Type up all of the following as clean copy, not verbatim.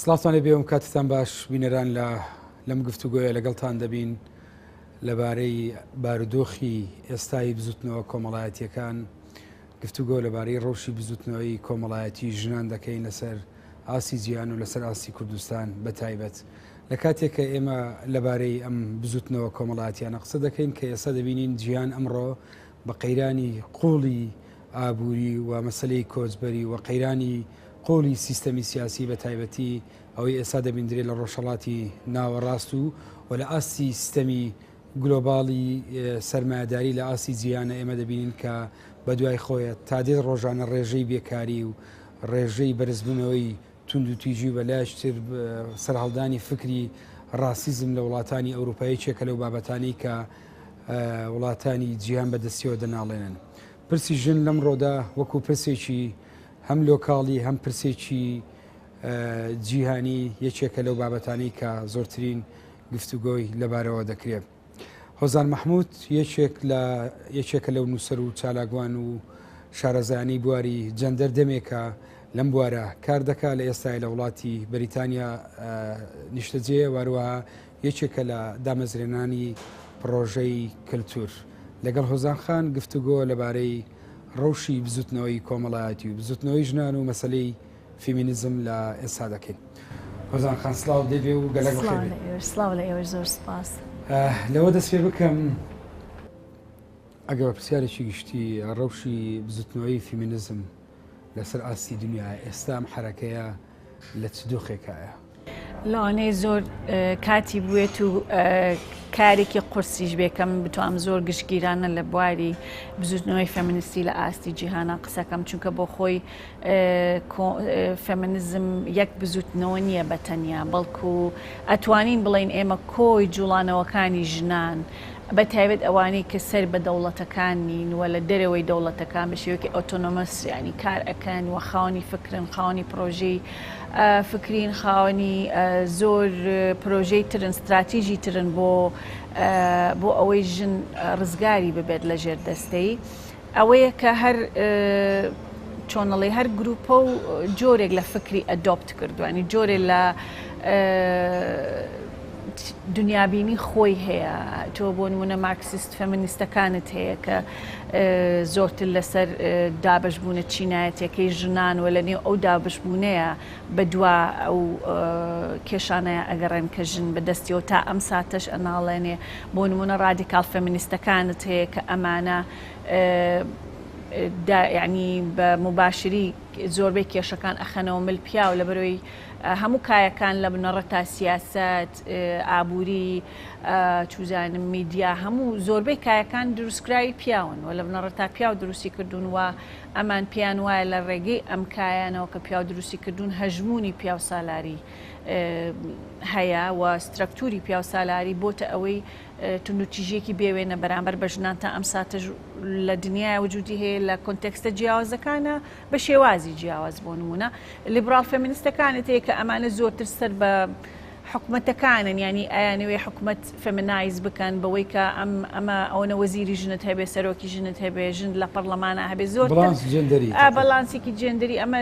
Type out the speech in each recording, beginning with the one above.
سڵاوتان لێ بێ و کاتتان باش بینەران لە لەم گفتوگۆیە لەگەڵتان دەبین لەبارەی بارودۆخی ئێستای بزوتنەوە کۆمەڵایەتیەکان گفتوگۆ لەبارەی ڕەوشی بزوتنەوەی کۆمەڵایەتی ژنان دەکەین لەسەر ئاستی جیهان و لەسەر ئاستی کوردستان بە تایبەت لە کاتێک کە ئێمە لەبارەی ئەم بزوتنەوە کۆمەڵایەتیانە قسە دەکەین کە ئێستا دەبینین جیهان ئەمڕۆ بە قەیرانی قوڵی ئابووری و مەسلەی کۆچبەری و قەیرانی قوڵی سیستەمی سیاسی بە تایبەتی ئەوەی ئێستا دەبیندرێت لە ڕۆژهەڵاتی ناوەڕاست و و لە ئاستی سیستەمی گلۆباڵی سەرمایەداری لە ئاستی جیهانە ئێمە دەبینین کە بەدوای خۆیە تا دێت ڕۆژانە ڕێژەی بێکاری و ڕێژەی بەرزبوونەوەی توندوتیژی و بەلایش تر سەرهەڵدانی فکری ڕاسیزم لە وڵاتانی ئەوروپا یەکێکە لەو بابەتانەی کە وڵاتانی جیهان بەدەستیەوە دەناڵێنن. پرسی ژن لەمڕۆدا وەکو پرسێکی هەم لۆکاڵی هەم پرسێکی جیهانی یەکێکە لەو بابەتانەی کە زۆرترین گفتوگۆی لەبارەوە دەکرێت. هۆزان مەحمود یەکێک لە یەکێکە لەو نووسەر و چالاکوان و شارەزایانەی بواری جەندەر دەمێکە لەم بوارە کار دەکا لە ئێستای لە وڵاتی بەریتانیا نیشتەجێیە واروەها یەکێکە لە دامەزرێنانی پڕۆژەی کەلتور. لەگەڵ هۆزان خان گفتوگۆ لەبارەی ڕەوشی بزوتنەوەی کۆمەڵایەتی و بزوتنەوەی ژنان و مەسەلەی فیمینیزم لە ئێستا دەکەین. هۆزان خان سڵاو لێ بێ و گەلەک بەخێر بێی. سڵاو لە ئێوەش زۆر سپاس. لەوە دەست پێ بکەم ئەگەر بە پرسیارێکی گشتی ڕەوشی بزوتنەوەی فیمینیزم لەسەر ئاستی دنیا ئێستا ئەم حەرەکەیە لە چ دۆخێکایە؟ لەوانەیە زۆر کاتی بوێت و کارێکی قورسیش بێ کە من بتوانم زۆر گشتگیرانە لە بواری بزوتنەوەی فەمینیستی لە ئاستی جیهانا قسەکەم چونکە بۆ خۆی فەمینیزم یەک بزوتنەوە نییە بە تەنیا بەڵکو ئەتوانین بڵێین ئێمە کۆی جوڵانەوەکانی ژنان بە تایبەت ئەوانەی کە سەر بە دەوڵەتەکان نین و لە دەرەوەی دەوڵەتەکان بە شێوەیەکی ئۆتۆنۆمەس یانی کار ئەکەن و خاوەنی فکرن خاوەنی پرۆژەی فکرین خاوەنی زۆر پرۆژەی ترن ستراتیژی ترن بۆ بۆ ئەوەی ژن ڕزگاری ببێت لە ژێر دەستەی ئەوەیە کە هەر چۆنەڵی هەر گروپە و جۆرێک لە فکری ئەدۆپت کردوانی جۆرێ لە دنیابینی خۆی هەیە تۆ بۆ نمونە مارکسیست فەمینیستەکانت هەیە کە زۆرتر لەسەر دابەشبوونە چینایەتیەکەی ژنان و لە نێو ئەو دابشبوونەیە بە دوا ئەو کێشانەیە ئەگەڕێن کە ژن بە دەستیەوە تا ئەم ساتەش ئەناڵێنێ بۆ نمونە ڕادیکاڵ فەمینیستەکانت هەیە کە ئەمانە یعنی بە موباشری زۆربەی کێشەکان ئەخەنەوە مل پیاو لەبەرەوەی هەموو کایەکان لە بنەڕەتا سیاسەت، ئابووری، چوزانم میدیا هەموو زۆربەی کایەکان دروستکراوی پیاون و لە بنەڕەتا پیاو دروستی کردوون و ئەمان پێیان وایە لە ڕێگەی ئەم کایانەوە کە پیاو دروستی کردوون هەژموونی پیاوسالاری هەیە و سترەکتوری پیاوسالاری بۆتە ئەوەی توندوتیژیەکی بێ وێنە بەرامبەر بە ژنان تا ئەم ساتەش لە دنیای وجودی هەیە لە کۆنتێکستە جیاوازەکانە بە شێوازی جیاواز بۆ نمونە لیبراڵ فێمینستەکانت هەیە کە ئەمانە زۆرتر سەر بە حکومەتەکانن یانی ئەیانەوێ حکومەت feminise بکەن بەوەی کە ئەم ئەمە ئەوەنە وەزیری ژنت هەبێ سەرۆکی ژنت هەبێ ژن لە پەرلەمانە هەبێ زۆر بەڵانس جێندەری بەڵانسێکی جێندەری ئەمە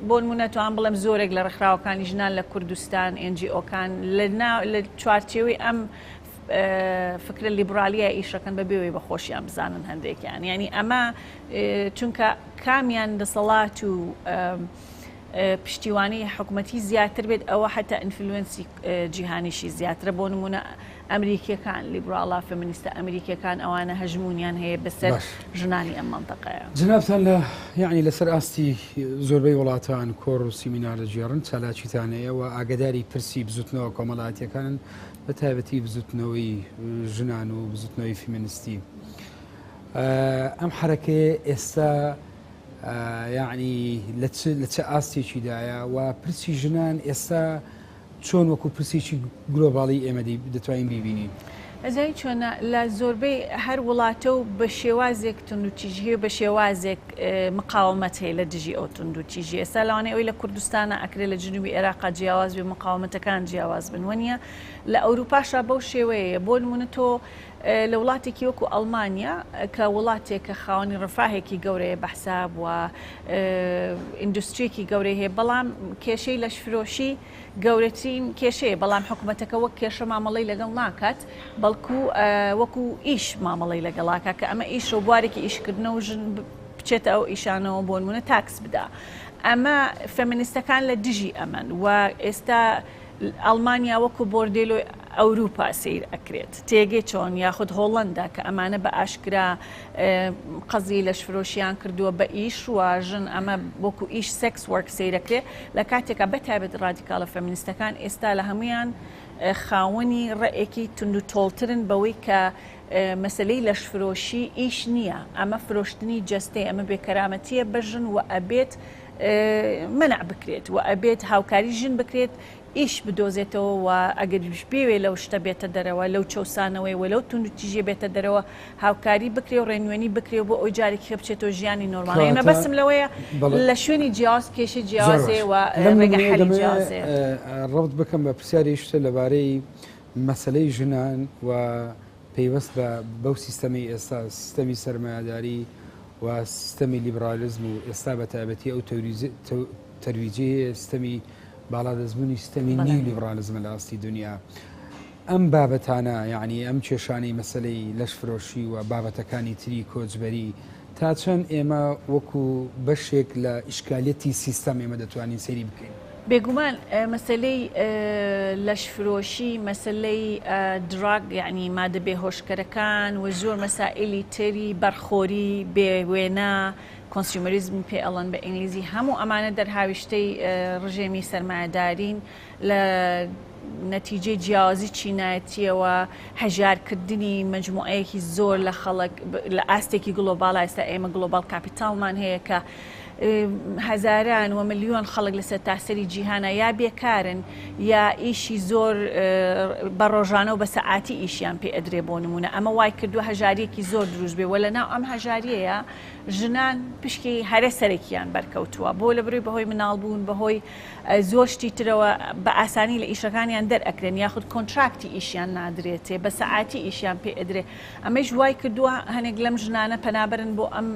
بۆ نمونە توان بڵێم زۆرێک لە ڕێکخراوەکانی ژنان لە کوردستان NGO کان لە لە چوارچێوەی ئەم فکرە لیبرالیە ئیشەکەن بە بێوەی بە خۆشیان بزانن هەندێکیان یعنی ئەمە چونکە کامیان دەسەڵات و پشتیوانی حکومەتی زیاتر بێت ئەوە حتا influence ی جیهانیشی زیاترە بۆ نمونە ئەمریکیەکان لیبراڵا فەمینیستە ئەمریکیەکان ئەوانە هەژمونیان هەیە بەسەر ژنانی ئەم مەنتەقەیە. جنابتان لە یەعنی لەسەر ئاستی زۆربەی وڵاتان کۆڕ و سیمینار دەگێڕن چالاکیتان هەیە و ئاگەداری پرسی بزوتنەوە کۆمەڵایەتیەکانن بە تایبەتی بزوتنەوەی ژنان و بزوتنەوەی فیمینستی ئەم حەرەکەیە ئێستا یەعنی لە چ ئاستێکیدایە و پرسی ژنان ئێستا چۆن وەکو پرسێکی گلۆباڵی ئێمە دەتوانین بیبینین؟ ئەزانی چۆنە لە زۆربەی هەر وڵاتە و بە شێوازێک توندوتیژی هەیە و بە شێوازێک مقاومەت هەیە لە دژی ئەو توندوتیژی ئێستا لەوانەیە ئەوەی لە کوردستانە ئەکرێ لە جنوبی عێراقا جیاواز بێ مقاومەتەکان جیاواز بن وەنیە لە ئەوروپاشا بەو شێوەیە بۆ نمونە تۆ. لە وڵاتێکی وەکو ئەڵمانیا کە وڵاتێکە خاوەنی ڕفاهێکی گەورەیە بە حساب و ئیندوستریەکی گەورەی هەیە بەڵام کێشەی لەشفرۆشی گەورەترین کێشەیە بەڵام حکومەتەکە وەک کێشە مامەڵەی لەگەڵ ناکات بەڵکو وەکو ئیش مامەڵەی لەگەڵاکە کە ئەمە ئیش و بوارێکی ئیشکردنە و ژن بچێتە ئەو ئیشانەوە بۆنمونە تاکس بدا ئەمە فێمینیستەکان لە دژی ئەمەن و ئێستا ئەڵمانیا وەکو بۆردێلۆی ئەوروپا سەیر ئەکرێت تێگەی چۆن یاخود هۆڵەندا کە ئەمانە بە ئاشکرا قەزیەی لەشفرۆشیان کردووە بە ئیش و ژن ئەمە وەکو ئیش sex work سەیرەکرێ لە کاتێکا بە تایبەت ڕادیکاڵە فێمینیستەکان ئێستا لە هەمویان خاوەنی ڕەئێکی توند و تۆڵترن بەوەی کە مەسەلەی لەشفرۆشی ئیش نییە ئەمە فرۆشتنی جەستەیە ئەمە بێکەرامەتیە بە ژن و ئەبێت مەنع بکرێت و ئەبێت هاوکاری ژن بکرێت ئیش بدۆزێتەوە و ئەگەریش بێوێ لەو شتە بێتە دەرەوە لەو چەوسانەوەی و لەو توندوتیژیە بێتە دەرەوە هاوکاری بکرێ و ڕێنوێنی بکرێ و بۆ ئەوی جارێکی کە بچێتەوە ژیانی نۆرماڵ کەواتە مەبەستم لەوەیە بەڵێ لە شوێنی جیاواز کێشەی زۆر جیاواز باش هەیە و لەم ڕێگە نمونەیە حەلی دەمەوێ جیاواز هەیە. ڕەبت بکەم بە پرسیاری شتە لەبارەی مەسەلەی ژنان و پەیوەست بە بەو سیستەمەی ئێستا سیستەمی سەرمایەداری و سیستەمی لیبرالیزم و ئێستا بە تایبەتی ئەو تەرویجەی هەیە سیستەمی باڵادەستبوونی سیستەمی بەڵێ. نیو لیبرالیزمە لە ئاستی دنیا ئەم بابەتانە یەعنی ئەم کێشانەی مەسەلەی لەشفرۆشی و بابەتەکانی تری کۆچبەری تا چەند ئێمە وەکو بەشێک لە ئیشکالیەتی سیستەم ئێمە دەتوانین سەیری بکەین؟ بێگومان مەسەلەی لەشفرۆشی، مەسەلەی drug یەعنی مادە بێهۆشکەرەکان و زۆر مەسائیلی تری بەرخۆری بێ وێنە، consumerism پێ ئەڵێن بە ئینگلیزی، هەموو ئەمانە دەرهاویشتەی ڕژێمی سەرمایەدارین لە نەتیجەی جیاوازی چینایەتیەوە، هەژارکردنی مەجموعەیەکی زۆر لە خەڵک لە ئاستێکی global ا، ئێستا ئێمە global capital مان هەیە کە هەزاران و ملیۆن خەڵک لە سەرتاسەری جیهانا یا بێکارن یا ئیشی زۆر بە ڕۆژانە و بە سەعاتی ئیشیان پێ ئەدرێ بۆ نمونە ئەمە وای کردووە هەژاریەکی زۆر دروست بێ و لە ناو ئەم هەژاریەیە ژنان پشکی هەرە سەرەکیان بەرکەوتووە بۆ لە بروی بەهۆی مناڵ بوون بەهۆی زۆر شتی ترەوە بە ئاسانی لە ئیشەکانیان دەرئەکرێن یاخود کۆنتراکتی ئیشیان نادرێتێ بە سەعاتی ئیشیان پێ ئەدرێ ئەمەیش وای کردووە هەنێک لەم ژنانە پەنابەرن بۆ ئەم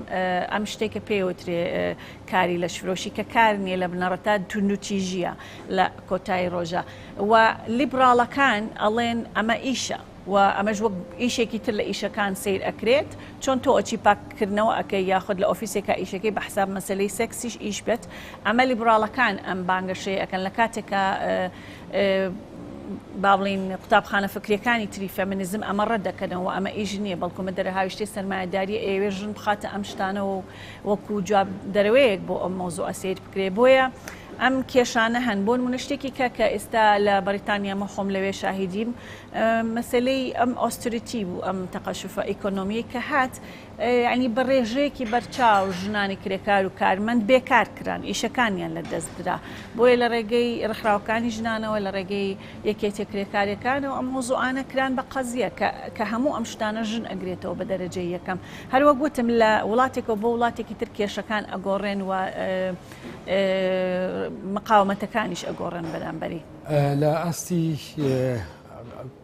ئەم شتێک کە پێوترێ کاری لەشفرۆشی کە کار نییە لە بنەڕەتا توندوتیژییە لە کۆتایی ڕۆژە و لیبراڵەکان ئەڵێن ئەمە ئیشە و ئەمەش وەک ئیشێکی تر لە ئیشەکان سەیر ئەکرێت چۆن تۆ ئەچی پاککردنەوە ئەکەی یاخود لە ئۆفیسێکا ئیشەکەی بە حساب مەسەلەی سێکسیش ئیش بێت ئەمە لیبراڵەکان ئەم بانگەشەیە ئەکەن لە کاتێکا با بڵێین قوتابخانە فکریەکانی تری فێمینیزم ئەمە ڕەت دەکەنەوە ئەمە ئیش نییە بەڵکو ئەمە دەرهاویشتەی سەرمایەداریە ئەیەوێ ژن بخاتە ئەم شتانەوە و وەکو جواب دەرەوەیەک بۆ ئەم مەوزوعە سەیر بکرێ بۆیە ئەم کێشانە هەن بۆ نمونە شتێکی کە کە ئێستا لە بەریتانیا من خۆم لەوێ شاهیدیم مەسەلەی ئەم austerity بوو ئەم تەقەشوفە ئیکۆنۆمیەی کە هات یانی بە ڕێژەیەکی بەرچاو ژنانی کرێکار و کارمەند بێکار کران، ئیشەکانیان لە دەست درا. بۆیە لە ڕێگەی ڕێکخراوەکانی ژنانەوە، لە ڕێگەی یەکێتیە کرێکاریەکانەوە ئەم مەوزوعانە کران بە قەزیە کە کە هەموو ئەم شتانە ژن ئەگرێتەوە بە دەرەجەی یەکەم. هەر وەک وتم لە وڵاتێکەوە بۆ وڵاتێکی تر کێشەکان ئەگۆڕێن و مقاومەتەکانیش ئەگۆڕێن بەرامبەری. لە ئاستی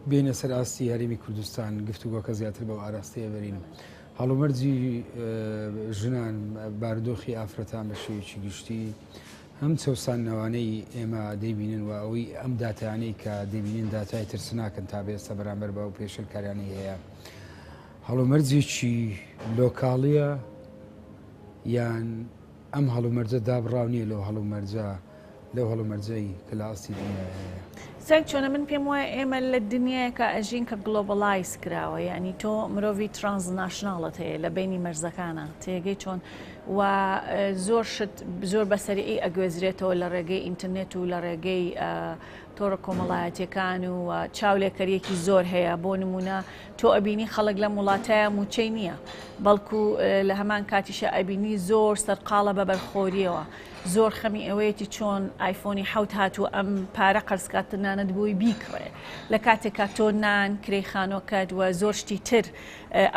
بێینە سەر ئاستی هەرێمی کوردستان گفتوگۆکە زیاتر بەو ئاراستەیە بەرین. هەڵومەرجی ژنان بارودۆخی ئافرەتان بە شێوەیەکی گشتی ئەم چەوساندنەوانەی ئێمە دەیبینن و ئەوەی ئەم داتایانەی کە دەبینن داتای ترسناکن تا بێستە بەرامبەر بە ئەو پێشلکاریانەی هەیە هەڵومەرجێکی لۆکاڵیە یان ئەم هەڵومەرجە دابڕاو نییە لەو هەڵومەرجە لەو هەڵومەرجەی کە لە ئاستی دنیایا هەیە. زانی چۆنە من پێم وایە ئێمە لە دنیایەکا ئەژین کە globalize کراوە یانی تۆ مرۆڤی transnational ت هەیە لە بەینی مەرزەکانا تێگەی چۆن و زۆر شت زۆر بە سەریعی ئەگوێزرێتەوە لە ڕێگەی ئینتەرنێت و لە ڕێگەی تۆڕە کۆمەڵایەتیەکان و چاولێکەریەکی زۆر هەیە بۆ نمونە تۆ ئەبینی خەڵک لەم وڵاتەیە موچەی نییە بەڵکو لە هەمان کاتیشە ئەبینی زۆر سەرقاڵە بە بەرخۆریەوە زۆر خەمی ئەوەیەتی چۆن ئایفۆنی حەوت هاتووە ئەم پارە قەرزکات تەنانەت بۆی بیکڕێ لە کاتێکا تۆ نان کرێی خانۆکەت و زۆر شتی تر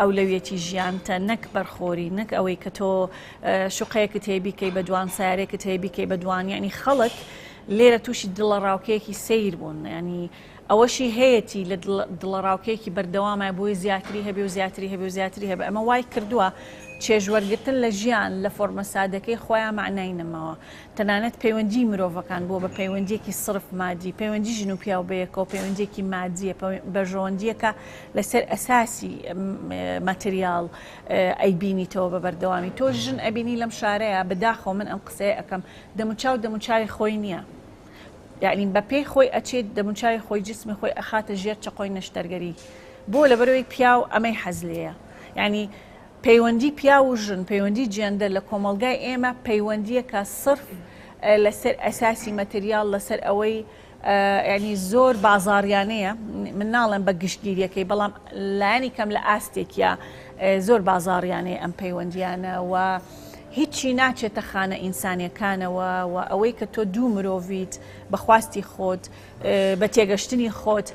ئەولەویەتی ژیانتە نەک بەرخۆری نەک ئەوەی کە تۆ شوقەیەکت هەیە بیکەی بە دوان سیارێکت هەیە بیکەی بە دوان یعنی خەڵک لێرە تووشی دڵەڕاوکەیەکی سەیر بوون ینی. ئەوەشی هەیەتی لە دڵەڕاوکێیەکی بەردەوامای بۆی زیاتری هەبێ و زیاتری هەبێ و زیاتری هەبێ ئەمە وای کردووە چێژوەرگرتن لە ژیان لە فۆرمە سادەکەی خۆیان مەعنای نەماوە تەنانەت پەیوەندی مرۆڤەکان بووە بە پەیوەندیەکی سرف مادی پەیوەندی ژن و پیاو بەیەکەوە پەیوەندیەکی مادیە بەرژەوەندیەکە لەسەر ئەساسی ماتریاڵ ئەیبینیتەوە بە بەردەوامی تۆ ژن ئەبینی لەم شارەیە بەداخەوە من ئەم قسەیە ئەکەم دەموچاو دەموچاوی خۆی نییە یەعنی بە پێی خۆی ئەچێت دەموچاوی خۆی جسمی خۆی ئەخاتە ژێر چەقۆی نەشتەرگەری بۆ لەبەرەوەی پیاو ئەمەی حەز لێیە یەعنی پەیوەندی پیاو و ژن پەیوەندی جێندەر لە کۆمەڵگای ئێمە پەیوەندیەکە سرف لەسەر ئەساسی مەتریاڵ لەسەر ئەوەی یعنی زۆر بازاڕیانەیە من ناڵێم بە گشتگیریەکەی بەڵام لایەنی کەم لە ئاستێکیا زۆر بازاڕیانەیە ئەم پەیوەندیانە و هیچی ناچێتە خانە ئینسانیەکانەوە و ئەوەی کە تۆ دوو مرۆڤیت بە خواستی خۆت بە تێگەشتنی خۆت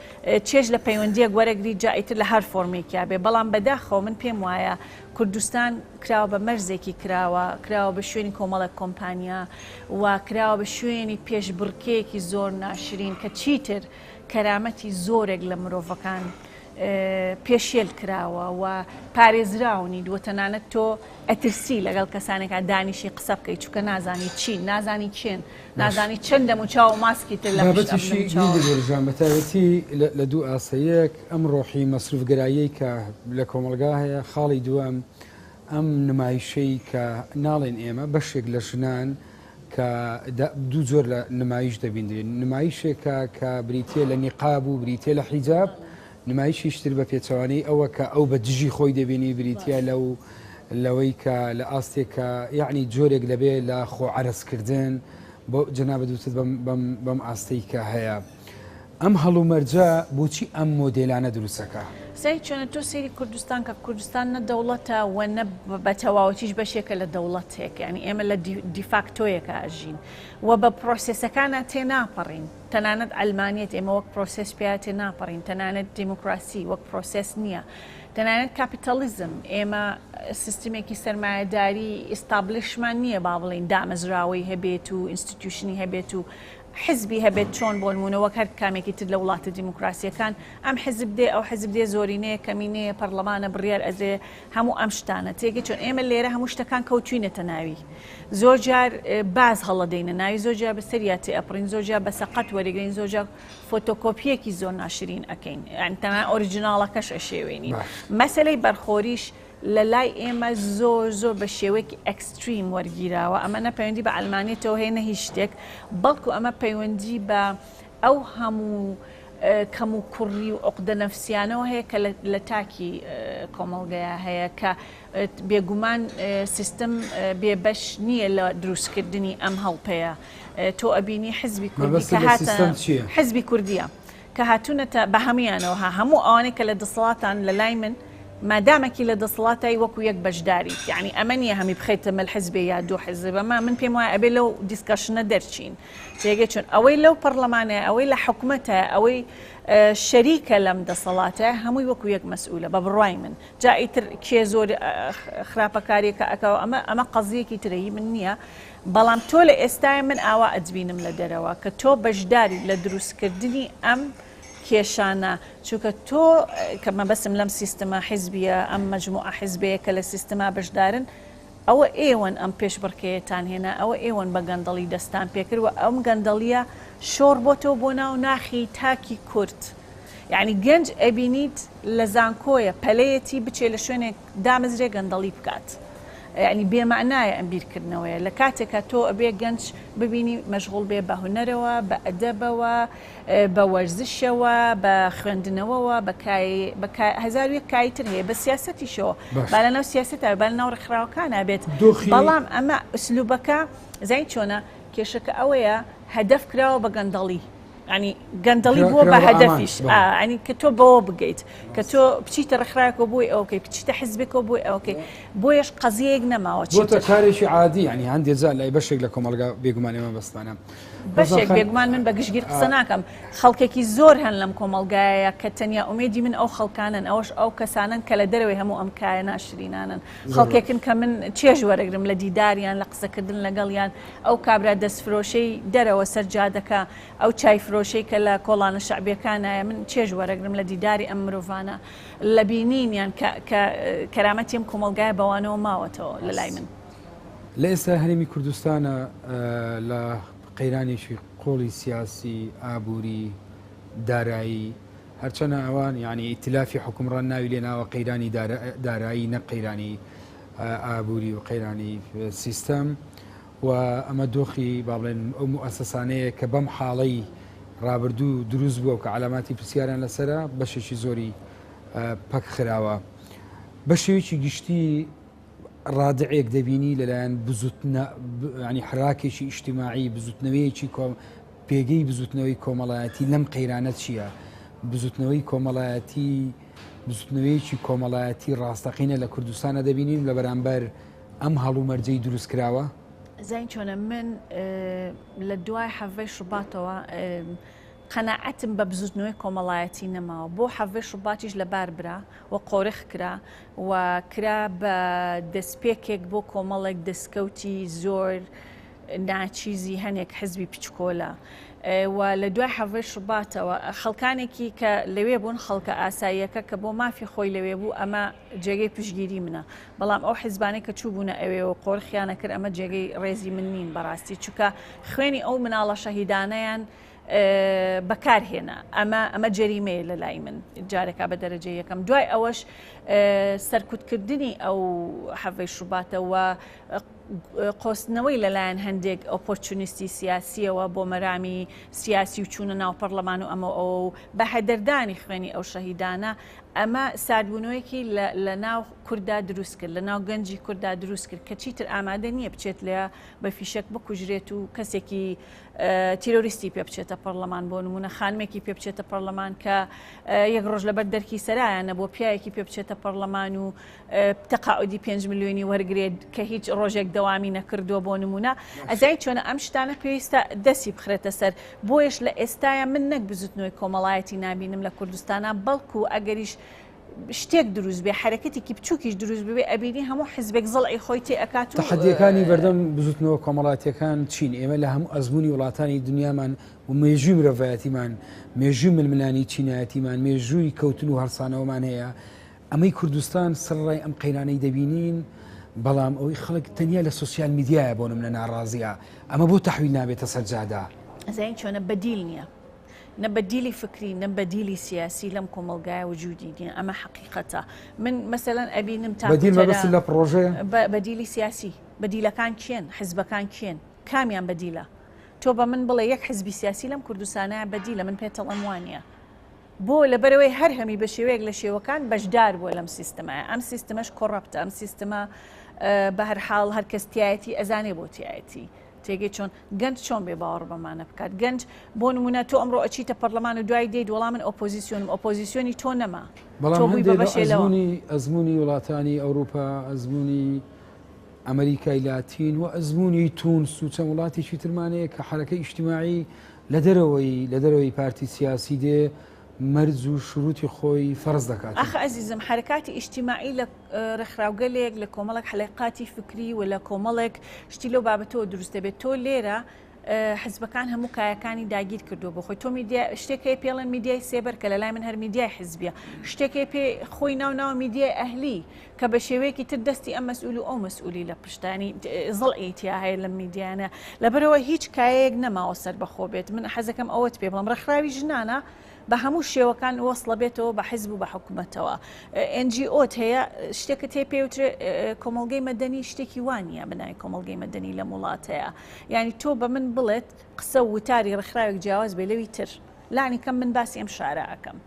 چێژ لە پەیوەندیەک وەرەگری جا ئیتر لە هەر فۆرمێکیا بێ بەڵام بەداخەوە من پێم وایە کوردستان کراوە بە مەرزێکی کراوە کراوە بە شوێنی کۆمەڵێک کۆمپانیا و کراوە بە شوێنی پێشبڕکێیەکی زۆر ناشرین کە چیتر کەرامەتی زۆرێک لە مرۆڤەکان پێشێل کراوە و پارێزراو نیت و تەنانەت تۆ ئەترسی لەگەڵ کەسانێکا دانیشی قسە بکەیت چونکە نازانی چین نازانی کێن نازانی چەند دەموچاو و ماسکی تر لە پشت ئەم بابەتیشی دەموچاوە. گوڵ جان بە تایبەتی لە دوو ئاستە یەک ئەم ڕۆحی مەسروفگەراییەی کە لە کۆمەڵگا هەیە خاڵی دووەم ئەم نمایشەی کە ناڵێن ئێمە بەشێک لە ژنان کە دوو جۆر لە نمایش دەبیندرێن، نمایشێکە کە بریتییە لە نیقاب و بریتییە لە حیجاب، نمایشیش تر بە پێچەوانەی ئەوە کە ئەو بە دژی خۆی دەبینی بریتییە لەو لەوەی کە لە ئاستێک کە یەعنی جۆرێک دەبێ لە خۆ عەرەزکردن بۆ جەنابت وتت بەم بەم بەم ئاستەی کە هەیە. ئەم هەڵومەرجە بۆچی ئەم مۆدێلانە دروستەکا؟ سەیر چۆنە تۆ سەیری کوردستان کە کوردستان نە دەوڵەتە و نە بە تەواوەتیش بەشێکە لە دەوڵەتێک یانی ئێمە لە دیفاکتۆیەکە ئەژین و بە پرۆسێسەکانە تێناپەڕین تەنانەت عەلمانیەت ئێمە وەک پرۆسێس پیا تێناپەڕین تەنانەت دیموکراسی وەک پرۆسێس نییە تەنانەت کاپیتالیزم ئێمە سیستمێکی سەرمایەداری establish مان نییە با بڵێین دامەزراوەی هەبێت و institution ی هەبێت و حزبی هەبێت چۆن بۆنمونە وەک هەر کامێکی تر لە وڵاتە دیموکراسیەکان ئەم حزب دێ ئەو حزب دێ زۆرینەیە کەمینەیە پەڕلەمانە بڕیار ئەدرێ هەموو ئەم شتانە تێگەی چۆن ئێمە لێرە هەموو شتەکان کەوتوینەتە ناوی زۆر جار باز هەڵەدەینە ناوی زۆر جار بەسەریا تێ ئەپڕین زۆر جار بە سەقەت وەرەگرین زۆر جار فۆتۆکۆپیەکی زۆر ناشرین ئەکەین یانی تەنانەت original ەکەش ئەشێوێنین مەسەلەی بەرخۆریش لە لای ئێمە زۆر زۆر بە شێوەیەکی extreme وەرگیراوە، ئەمە نە پەیوەندی بە عەلمانیەتەوە هەیە نە هیچ شتێک، بەڵکو ئەمە پەیوەندی بە ئەو هەموو کەم و کوڕی و عوقدە نەفسیانەوە هەیە کە لە تاکی کۆمەڵگەیا هەیە کە بێگومان سیستم بێبەش نییە لە دروستکردنی ئەم هەڵپەیە. تۆ ئەبینی حزبی کوردی کە هاتە حزبی کوردیە. کە هاتوونەتە بە هەموویانەوە ها هەموو ئەوانەی کە لە دەسەڵاتان لە لای من مادامەکی لە دەسەڵاتای وەکو یەک بەشداریت یعنی ئەمە نییە هەمی بخەیتە مل حزبێ یا دوو حزب ئەمە من پێم وایە ئەبێ لەو discussion ە دەرچین تێگەی چون ئەوەی لەو پەڕلەمانەیە ئەوەی لە حکومەتە ئەوەی شەریکە لەم دەسەڵاتە هەمووی وەکو یەک مەسئولە بە بڕوای من جا ئیتر کێ زۆر خراپەکاریەکە ئەکەوە ئەمە ئەمە قەزیەکی ترە هی من نییە بەڵام تۆ لە ئێستایا من ئاوا ئەتبینم لە دەرەوە کە تۆ بەشداریت لە دروستکردنی ئەم کێشانە چونکە تۆ کە مەبەستم لەم سیستمە حیزبیە ئەم مەجموعە حیزبەیە کە لە سیستما بەشدارن ئەوە ئێوەن ئەم پێشبڕکێیەتان هێنا ئەوە ئێوەن بە گەندەڵی دەستان پێکرد و ئەم گەندەڵیە شۆڕ بۆتەوە بۆ ناو ناخی تاکی کورد یعنی گەنج ئەبینیت لە زانکۆیە پەلەیەتی بچێ لە شوێنێک دامەزرێ گەندەڵی بکات یەعنی بێ مەعنایە ئەم بیرکردنەوەیە لە کاتێکا تۆ ئەبێ گەنج ببینی مەشغوڵ بێ بە هونەرەوە بە ئەدەبەوە بە وەرزشەوە بە خوێندنەوەوە بە کای بە 1001 کای تر هەیە بە سیاسەتیشەوە با لە ناو سیاسەتا با لە ناو ڕێکخراوەکانا بێت بەڵام ئەمە ئوسلوبەکە زانی چۆنە کێشەکە ئەوەیە هەدەف کراوە بە گەندەڵی ینی گەندەڵی بووە بە هەدەفیش ینی کە تۆ بەوە بگەیت کە تۆ بچیتە ڕێکخراوێکەوە بۆی ئەوکەی بچیتە حزبێکەوە بۆی ئەوکەی بۆیەش قەزیەیەک نەماوە بۆتە کارێکی عادی ینی هەندێک جار لای بەشێک لە کۆمەڵگا بێگومان ئێمە بەستانە. بەشێک بێگومان من بە گشتگیر قسە ناکەم خەڵکێکی زۆر هەن لەم کۆمەڵگایە کە تەنیا ئومێدی من ئەو خەڵکانن ئەوەش ئەو کەسانن کە لە دەرەوەی هەموو ئەم کایە ناشرینانن خەڵکێکن کە من چێژ وەرەگرم لە دیداریان لە قسەکردن لەگەڵیان ئەو کابرا دەستفرۆشەی دەرەوە سەر جادەکە ئەو چای فرۆشەی کە لە کۆڵانە شەعبیەکانایە من چێژ وەرەگرم لە دیداری ئەم مرۆڤانە لە بینینیان کە کە کەرامەتی ئەم کۆمەڵگایە بەوانەوە ماوەتەوە لە لای من. لە ئێستا هەرێمی کوردستانە لە قەیرانێکی قوڵی سیاسی، ئابووری، دارایی، هەرچەنە ئەوان یانی ئیتلافی حوکمڕان ناوی لێ ناوە قەیرانی دارایی نەک قەیرانی ئابووری و قەیرانی سیستەم و ئەمە دۆخی با بڵێن ئەو موئەسەسانەیە کە بەم حاڵەی ڕابردوو دروست بووە کە عەلاماتی پرسیاریان لەسەرە بەشێکی زۆری پەک خراوە بە شێوەیەکی گشتی ڕادعێک دەبینی لەلایەن بزوتنە ینی حراکێکی ئیجتیماعی بزوتنەوەیەکی کۆم پێگەی بزوتنەوەی کۆمەڵایەتی لەم قەیرانە چییە؟ بزوتنەوەی کۆمەڵایەتی بزوتنەوەیەکی کۆمەڵایەتی ڕاستەقینە لە کوردستانە دەبینین لە بەرامبەر ئەم هەڵومەرجەی دروست کراوە؟ زین چۆنە من لە دوای حەڤەی شوباتەوە قەناعەتم بە بزوتنەوەی کۆمەڵایەتی نەماوە بۆ حەڤەی شوباتیش لەبار برا و قۆرخ کرا و کرا بە دەستپێکێک بۆ کۆمەڵێک دەستکەوتی زۆر ناچیزی هەنێک حزبی پچکۆلە و لە دوای حەڤەی شوباتەوە خەڵکانێکی کە لەوێ بوون خەڵکە ئاساییەکە کە بۆ مافی خۆی لەوێ بوو ئەمە جێگەی پشگیری منە بەڵام ئەو حزبانەی کە چووبوونە ئەوێ و قۆرخیانە کرد ئەمە جێگەی ڕێزی من نین بەڕاستی چونکە خوێنی ئەو مناڵە شەهیدانەیان بەکار هێنا ئەمە ئەمە جەریمەیە لە لای من جارێکا بە دەرەجە یەکەم دوای ئەوەش سەرکوتکردنی ئەو حەڤەی شوباتەوە قۆستنەوەی لەلایەن هەندێک ئۆپۆرچونیستی سیاسیەوە بۆ مەرامی سیاسی و چوونە ناو پەرلەمان و ئەمە ئەوە و بە هەدەردانی خوێنی ئەو شەهیدانە ئەمە ساردبوونەوەیەکی لە ناو کوردا دروست کرد لە ناو گەنجی کوردا دروست کرد کە چیتر ئامادە نییە بچێت لە بە فیشەک بکوژرێت و کەسێکی تیرۆریستی پێ بچێتە پەرلەمان بۆ نمونە خانمێکی پێ بچێتە پەرلەمان کە یەک ڕۆژ لەبەر دەرکی سەرایان نەبووە پیاوێکی پێ بچێتە پەرلەمان و تەقاعودی 5 ملیۆنی وەرگێت کە هیچ ڕۆژێک دەوامی نەکردووە بۆ نمونە ئەزای چۆنە ئەم شتانە پێویستە دەستی بخرێتە سەر بۆیش لە ئێستاە من نەک بزوتنەوەی کۆمەڵایەتی نابینم لە کوردستانە بەڵکو ئەگەریش شتێک دروست بێ حرەکەتێکی بچووکیش دروست ببێ ئەبینی هەموو حزبێک زڵعی خۆی تێ ئەکات و تەحەدیەکانی بەردەم بزوتنەوە کۆمەڵاتیەکان چین؟ ئێمە لە هەموو ئەزموونی وڵاتانی دنیامان و مێژووی مرۆڤایەتیمان، مێژووی ململانێی چینایەتیمان، مێژووی کەوتن و هەڵسانەوەمان هەیە، ئەمەی کوردستان سەرەڕای ئەم قەیرانەی دەبینین، بەڵام ئەوەی خەڵک تەنیا لە سۆسیال میدیایە بۆ نمونە ناڕازیە، ئەمە بۆ تەحویل نابێتە سەر جادە؟ ئەزانی چۆنە بەدیل نییە. نە بەدیلی فکری نە بەدیلی سیاسی لەم کۆمەڵگایە وجودی نییە ئەمە حەقیقەتە من مەسەلەن ئەبینم تا بەدیل مەبەست لە پڕۆژەیە؟ بەدیلی سیاسی بەدیلەکان کێن حزبەکان کێن کامیان بەدیلە تۆ بە من بڵێ یەک حزبی سیاسی لەم کوردستانە بەدیلە من پێتەڵێم وانە بۆ لەبەرەوەی هەر هەمی بە شێوەیەک لە شێوەکان بەشدار بووە لەم سیستمە ئەم سیستمەش corrupt ە ئەم سیستمە بە هەر حاڵ هەر کەس تایەتی ئەزانێ بۆ تایەتی تێگەی چۆن گەنج چۆن بێ باوەڕ بەمانە بکات گەنج بۆ نمونە تۆ ئەمڕۆ ئەچیتە پەرلەمان و دوای دێیت وەڵا من ئۆپۆزیسیۆنم ئۆپۆزیسیۆنی تۆ نەما بەڵام هەندێک لە ئەزموونی ئەزموونی وڵاتانی ئەوروپا ئەزموونی ئەمریکای لاتین و ئەزموونی تونس و چەند وڵاتێکی ترمان هەیە کە حەرەکەی ئیجتیماعی لە دەرەوەی لە دەرەوەی پارتی سیاسی دێ مەرج و شروتی خۆی فەرز دەکات. ئاخ ئەزیزم حەرەکاتی ئیجتیماعی لە ڕێکخراوگەلێک لە کۆمەڵێک حەلەقاتی فکری و لە کۆمەڵێک شتی لەو بابەتەوە دروست دەبێت تۆ لێرە حزبەکان هەموو کایەکانی داگیر کردووە بۆ خۆی تۆ میدیا شتێک هەیە پێڵێن میدیای سێبەر کە لە لای من هەر میدیای حزبیە شتێک هەیە پێ خۆی ناو ناوە میدیای ئەهلی کە بە شێوەیەکی تر دەستی ئەم مەسئول و ئەو مەسئولی لە پشتانی زڵعی تیا هەیە لەم میدیانە لەبەرەوە هیچ کایەیەک نەماوە سەربەخۆ بێت من حەزەکەم ئەوەت پێ بڵێم ڕێکخراوی ژنانە بە هەموو شێوەکان وەسڵە بێتەوە بە حزب و بە حکومەتەوە NGO ت هەیە شتێکت هەیە پێوترێ کۆمەڵگەی مەدەنی شتێکی وا نییە بە ناوی کۆمەڵگەی مەدەنی لەم وڵاتەیە یعنی تۆ بە من بڵێت قسە و وتاری ڕێکخراوێک جیاواز بێ لەوی تر لانی کەم من باسی ئەم شارە ئەکەم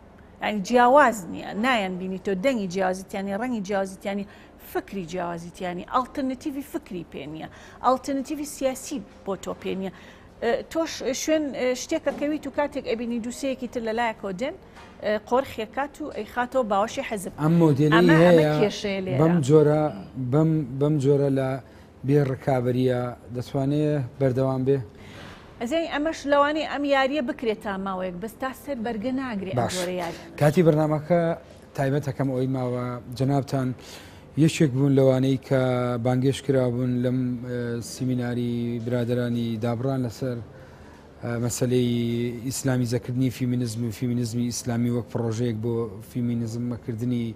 یعنی جیاواز نییە نایەن بینی تۆ دەنگی جیاوازیتیانی ڕەنگی جیاوازیتیانی فکری جیاوازیتیانی ئەڵتەرناتیڤی فکری پێ نییە ئەڵتەرناتیڤی سیاسی بۆ تۆ پێ نییە تۆش شوێن شتێکە کەویت و کاتێک ئەبینی دووسەیەکی تر لە لایەکەوە دێن قۆرخێکات و ئەیخاتەوە باوەشی حەزب ئەم مۆدێلی هەیە بەم جۆرە بەم بەم جۆرە لە بێ ڕکابەریە دەتوانێ بەردەوام بێ؟ ئەزانی ئەمەش لەوانەیە ئەم یاریە بکرێت تا ماوەیەک بەس تا سەر بەرگە ناگرێ ئەم باش جۆرە یاریانە. کاتی بەرنامەکە تایبەتەکەم ئەوەی ماوە جەنابتان یەکێک بوون لەوانەی کە بانگێشت کرابوون لەم سیمیناری برادەرانی دابڕان لەسەر مەسەلەی ئیسلامیزەکردنی فیمینزم و فیمینزمی ئیسلامی وەک پڕۆژەیەک بۆ فیمینزمەکردنی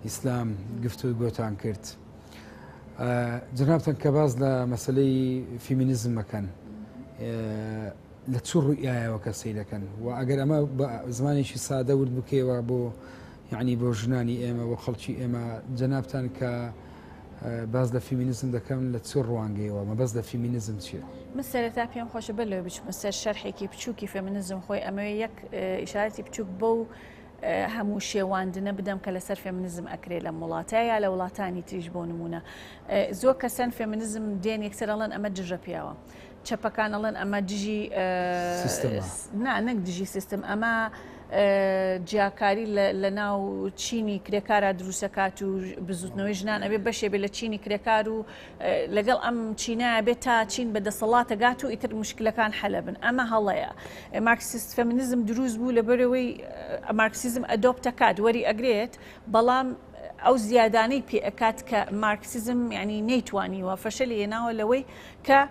ئیسلام گفتوگۆتان کرد. جەنابتان کە باس لە مەسەلەی فیمینزم مەکەن لە چ ڕوئیایەوە کە سەیرەکەن و ئەگەر ئەمە بە زمانێکی سادە ورد بکەیەوە بۆ یعنی بۆ ژنانی ئێمە بۆ خەڵکی ئێمە جەنابتان کە باس لە فیمینزم دەکەم لە چ ڕوانگەیەوە مەبەست لە فیمینزم چییە؟ من سەرەتا پێم خۆشە بەر لەوەی بچمە سەر شەرحێکی بچووکی فێمینزم خۆی ئەمەوێ یەک ئیشارەتی بچووک بەو هەموو شێواندنە بدەم کە لەسەر فێمنزم ئەکرێ لەم وڵاتە یا لە وڵاتانی تریش بۆ نمونە زۆر کەسەن فێمنزم دێن یەکسەر ئەڵێن ئەمە دژە پیاوە چەپەکان ئەڵێن ئەمە دژی نا نەک دژی سیستم ئەمە جیاکاری لە ناو چینی کرێکارا دروستەکات و بزوتنەوەی ژنان ئەبێ بەشێ بێ لە چینی کرێکار و لەگەڵ ئەم چینایە بێت تا چین بە دەسەڵاتە گات و ئیتر مشکلەکان حەلە بن ئەمە هەڵەیە مارکسیست فەمینیزم دروست بوو لەبەرەوەی مارکسیزم adopt ئەکات وەری ئەگرێت بەڵام ئەو زیادانەی پێ ئەکات کە مارکسیزم یعنی نەیتوانیوە فەشەلی هێناوە لەوەی کە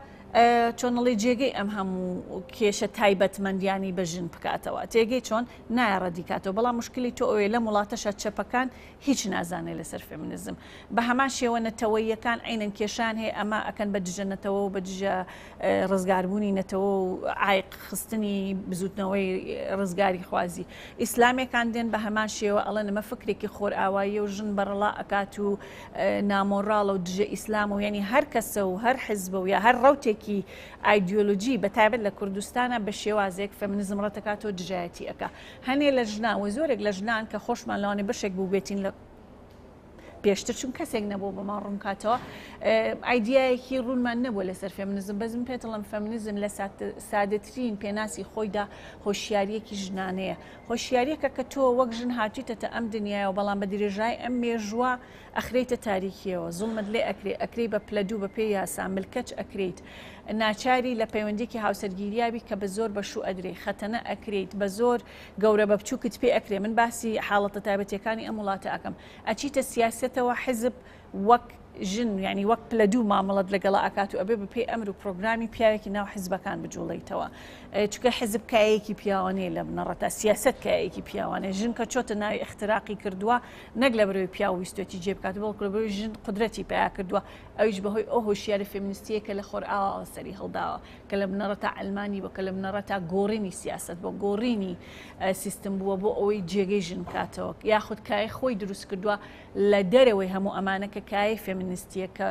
چۆنڵی جێگەی ئەم هەموو کێشە تایبەتمەندیانی بە ژن بکاتەوە تێگەی چۆن نایە ڕەدیکاتەوە بەڵام مشکلی تۆ ئەوێ لەم وڵاتەشە چەپەکان هیچ نازانێ لەسەر فێمنزم بە هەمان شێوە نەتەوەییەکان عەینەن کێشەیان هەیە ئەمە ئەکەن بە دژە نەتەوە و بە دژە ڕزگاربوونی نەتەوە و عایق خستنی بزوتنەوەی ڕزگاری خوازی ئیسلامیەکان دێن بە هەمان شێوە ئەڵێن ئەمە فکرێکی خۆرئاواییە و ژن بەڕەڵا ئەکات و نامۆڕاڵە و دژە ئیسلام و یعنی هەر کەسە و هەر حزبە و یا هەر ڕەوتێکی ئایدیۆلۆژی بە تایبەت لە کوردستانە بە شێوازێک فێمنزم ڕەتەکاتەوە دژایەتی ئەکا هەنێ لە ژنان و زۆرێک لە ژنان کە خۆشمان لەوانەیە بەشێک بووبێتین لە پێشتر چون کەسێک نەبوو بەمان ڕوونکاتەوە ئایدیایەکی ڕوونمان نەبوو لەسەر فێمنزم بەس من پێتڵم فێمنزم لە سادەترین پێناسی خۆیدا هۆشیاریەکی ژنانەیە هۆشیاریەکە کە تۆ وەک ژن هاتویتەتە ئەم دنیاەوە بەڵام بە درێژای ئەم مێژووە ئەخرێیتە تاریکیەوە زوڵمت لێ ئەکرێ ئەکرێی بە پلە دوو بە پێی یاسا ملکەچ ئەکرێیت ناچاری لە پەیوەندیەکی هاوسەرگیریا بی کە بە زۆر بە شوو ئەدرێی خەتەنە ئەکرێیت بە زۆر گەورە بە بچوکت پێ ئەکرێ من باسی حاڵەتە تایبەتیەکانی ئەم وڵاتە ئەکەم ئەچیتە سیاسەتەوە حزب وەک ژن یعنی وەک پلە دوو مامەڵەت لەگەڵا ئەکات و ئەبێ بە پێی ئەمر و پرۆگرامی پیاوێکی ناو حزبەکان بجوڵێیتەوە چونکە حزب کایەیەکی پیاوانەیە لە بنەڕەتا سیاسەت کایەیەکی پیاوانەیە ژن کە چۆتە ناوی ئیختراقی کردووە نەک لەبەرئەوەی پیاو ویستوێتی جێ بکات بەڵکو لەبەرئەوەی ژن قودرەتی پەیا کردووە ئەویش بەهۆی ئەو هۆشیاری فێمینستییە کە لە خۆرئاواوە سەری هەڵداوە کە لە بنەڕەتا عەلمانی بووە کە لە بنەڕەتا گۆڕینی سیاسەت بووە گۆڕینی سیستم بووە بۆ ئەوەی جێگەی ژن بکاتەوە یاخود کایەی خۆی دروست کردووە لە دەرەوەی هەموو ئەمانە کە کایەی فێمینستییە کە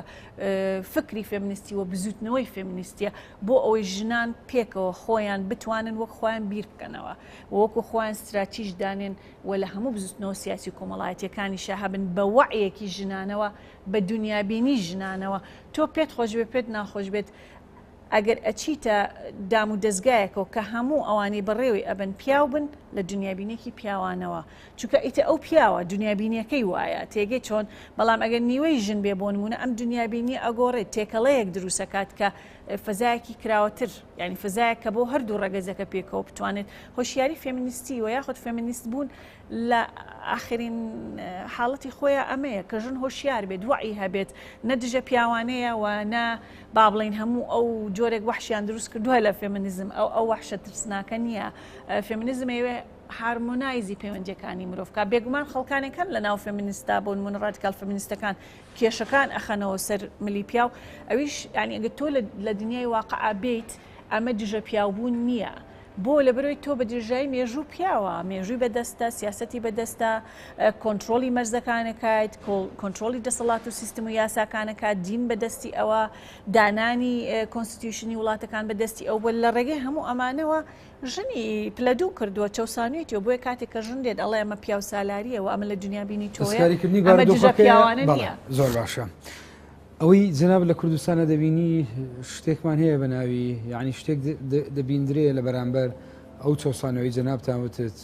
فکری فێمینستی و بزووتنەوەی فێمینستییە بۆ ئەوەی ژنان پێکەوە خۆیان بتوانن وەک خۆیان بیر بکەنەوە و وەکو خۆیان ستراتیژ دانێن و لە هەموو بزوتنەوە سیاسی و کۆمەڵایەتیەکانیشا هەبن بە وەعیەکی ژنانەوە، بە دونیابینی ژنانەوە. تۆ پێت خۆش بێت پێت ناخۆش بێت ئەگەر ئەچیتە دام و دەزگایەکەوە کە هەموو ئەوانەی بەڕێوەی ئەبەن پیاو بن لە دونیابینێکی پیاوانەوە چونکە ئیتر ئەو پیاوە دونیابینیەکەی وایە تێگەی چۆن بەڵام ئەگەر نیوەی ژن بێ بۆ نمونە ئەم دونیابینیە ئەگۆڕێت تێکەڵەیەک دروستەکات کە فەزایەکی کراوەتر یانی فەزایەک کە بۆ هەردوو ڕەگەزەکە پێکەوە بتوانێت هۆشیاری فێمینیستی و یاخود فێمینیست بوون لە ئاخرین حاڵەتی خۆیان ئەمەیە کە ژن هۆشیار بێت وعی هەبێت نە دژە پیاوانەیە و نە با بڵین هەموو ئەو جۆرێک وەحشیان دروست کردووە لە فێمینیزم ئەو ئەو وەحشە ترسناکە نییە فێمینیزم ئەیەوێ harmonize ی پەیوەندیەکانی مرۆڤ کا بێگومان خەڵکانێک هەن لە ناو فێمینیستا بۆ نمونە ڕادیکال فێمینیستەکان کێشەکان ئەخەنەوە سەر ملی پیاو ئەویش یانی ئەگەر تۆ لە دنیای واقعا بێیت ئەمە دژە پیاوبوون نییە بۆ لەبەرەوەی تۆ بە درێژایی مێژوو پیاوە مێژووی بەدەستە سیاسەتی بەدەستە کۆنترۆڵی مەرزەکانەکایت کۆنترۆڵی دەسەڵات و سیستم و یاساکانەکات دین بەدەستی ئەوە دانانی constitution ی وڵاتەکان بەدەستی ئەو بۆ لە ڕێگەی هەموو ئەمانەوە ژنی پلە دوو کردووە چەوسانویەتیەوە بۆیە کاتێک کە ژن دێت ئەڵێ ئەمە پیاو سالاریە و ئەمە لە دنیا بینی تۆیە دەستکاریکردنی ئەمە دژە بارودۆخەکەیە پیاوانە بەڵێ نییە. زۆر باشە ئەوەی جەناب لە کوردستانە دەبینی شتێکمان هەیە بە ناوی یعنی شتێک دەبیندرێ لە بەرامبەر ئەو چەوسانەوەی جەنابتان وتت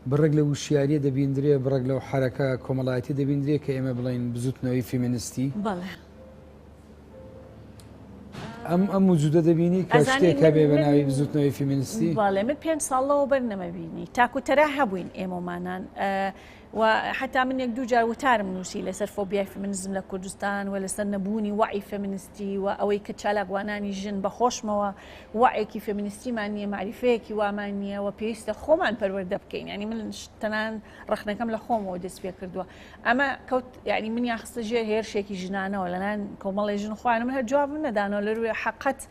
بڕێک لە وشیاریە دەبیندرێ بڕێک لەو حرەکە کۆمەڵایەتی دەبیندرێ کە ئێمە بڵێین بزوتنەوەی فیمینستی بەڵێ. ئەم ئەم وجودە دەبینی کە ئەزانی شتێک من هەبێ بە من ناوی بزوتنەوەی فیمینستی؟ بەڵێ من پێنج ساڵ لەوە بەر نەمەبینی تاکو تەرا هەبووین ئێمەمانان و حتا من یەک دوو جار وتارم نووسی لەسەر فۆبیای فمینزم لە کوردستان و لەسەر نەبوونی وعی فمینستی و ئەوەی کە چالاکوانانی ژن بە خۆشمەوە وعێکی فمینستیمان نییە معریفەیەکی وامان نییە و پێویستە خۆمان پەروەردە بکەین ینی من تەنان ڕەخنەکەم لە خۆمەوە دەست پێ کردووە ئەمە کەوت یعنی منیان خستە ژێر هێرشێکی ژنانەوە لەلایەن کۆمەڵی ژن خۆیان من هەر جوابم نەدانەوە لە رووی حەقەت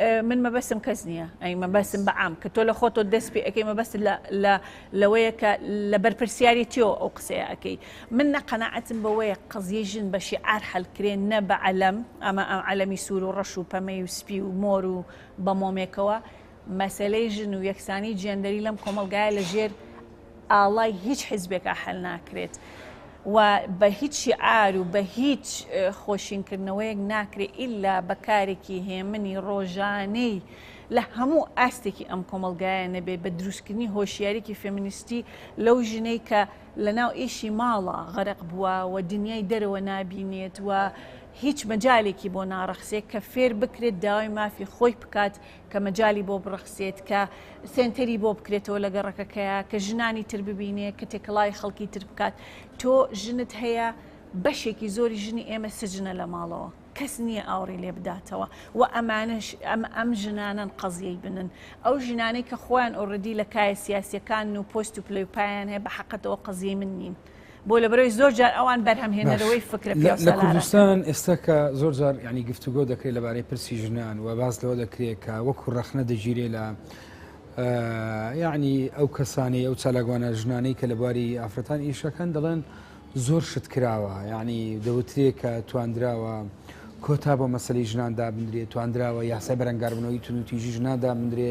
من مەبەستم کەس نییە ئەی مەبەستم بە عام کە تۆ لە خۆتۆ دەست پێ ئەەکەی مەبەست لە لەوەیە کە لە بەرپرسیارێتیەوە ئەو قسەیە ئەەکەی من نە قەناعەتم بەوەیە قەزیەی ژن بە شیعار حەلکرێن نە بە عەلەم ئەمە ئەم عەلەمی سوور و ڕەش و پەمەی و سپی و مۆر و بە مۆمێکەوە مەسەلەی ژن و یەکسانی جێندەری لەم کۆمەڵگایە لە ژێر ئاڵای هیچ حیزبێکا حەل ناکرێت و بە هیچ شیعار و بە هیچ خۆشینکردنەوەیەک ناکرێت ئیلا بە کارێکی هێمنی ڕۆژانەی لە هەموو ئاستێکی ئەم کۆمەڵگایە نەبێت بە دروستکردنی هۆشیاریکی فێمینیستی لەو ژنەی کە لەناو ئیشی ماڵە غەرق بووە و دنیای دەرەوە نابینێت و هیچ مەجالێکی بۆ ناڕەخسێت کە فێر بکرێت داوای مافی خۆی بکات کە مەجالی بۆ بڕەخسێت، کە سێنتەری بۆ بکرێتەوە لە گەڕەکەکەیا، کە ژنانی تر ببینێ، کە تێکەڵاوی خەڵکی تر بکات. تۆ ژنت هەیە، بەشێکی زۆری ژنی ئێمە سجنە لە ماڵەوە، کەس نییە ئاوڕی لێ بداتەوە و ئەمانەش ئەم ئەم ژنانەن قەزیەی بنن. ئەو ژنانەی کە خۆیان already لە کایە سیاسیەکانن و پۆست و پلەی و پایەیان هەیە بە حەقەتەوە قەزیەی من نین. بۆ لەبەرئەوەی زۆر جار ئەوان باش بەرهەمهێنەرەوەی فکرە لە لە پیاوسالارەکەن. کوردستان ئێستا کە زۆر جار یانی گفتوگۆ دەکرێت لەبارەی پرسی ژنان و باس لەوە دەکرێت کە وەکو ڕەخنە دەگیرێ لە یعنی ئەو کەسانەی ئەو چالاکوانە ژنانەی کە لە بواری ئافرەتان ئیشەکەن دەڵێن زۆر شت کراوە یعنی دەوترێ کە تواندراوە کۆتا بۆ مەسەلەی ژنان دابندرێ تواندراوە یاسای بەرەنگاربوونەوەی توندوتیژی ژنان دابندرێ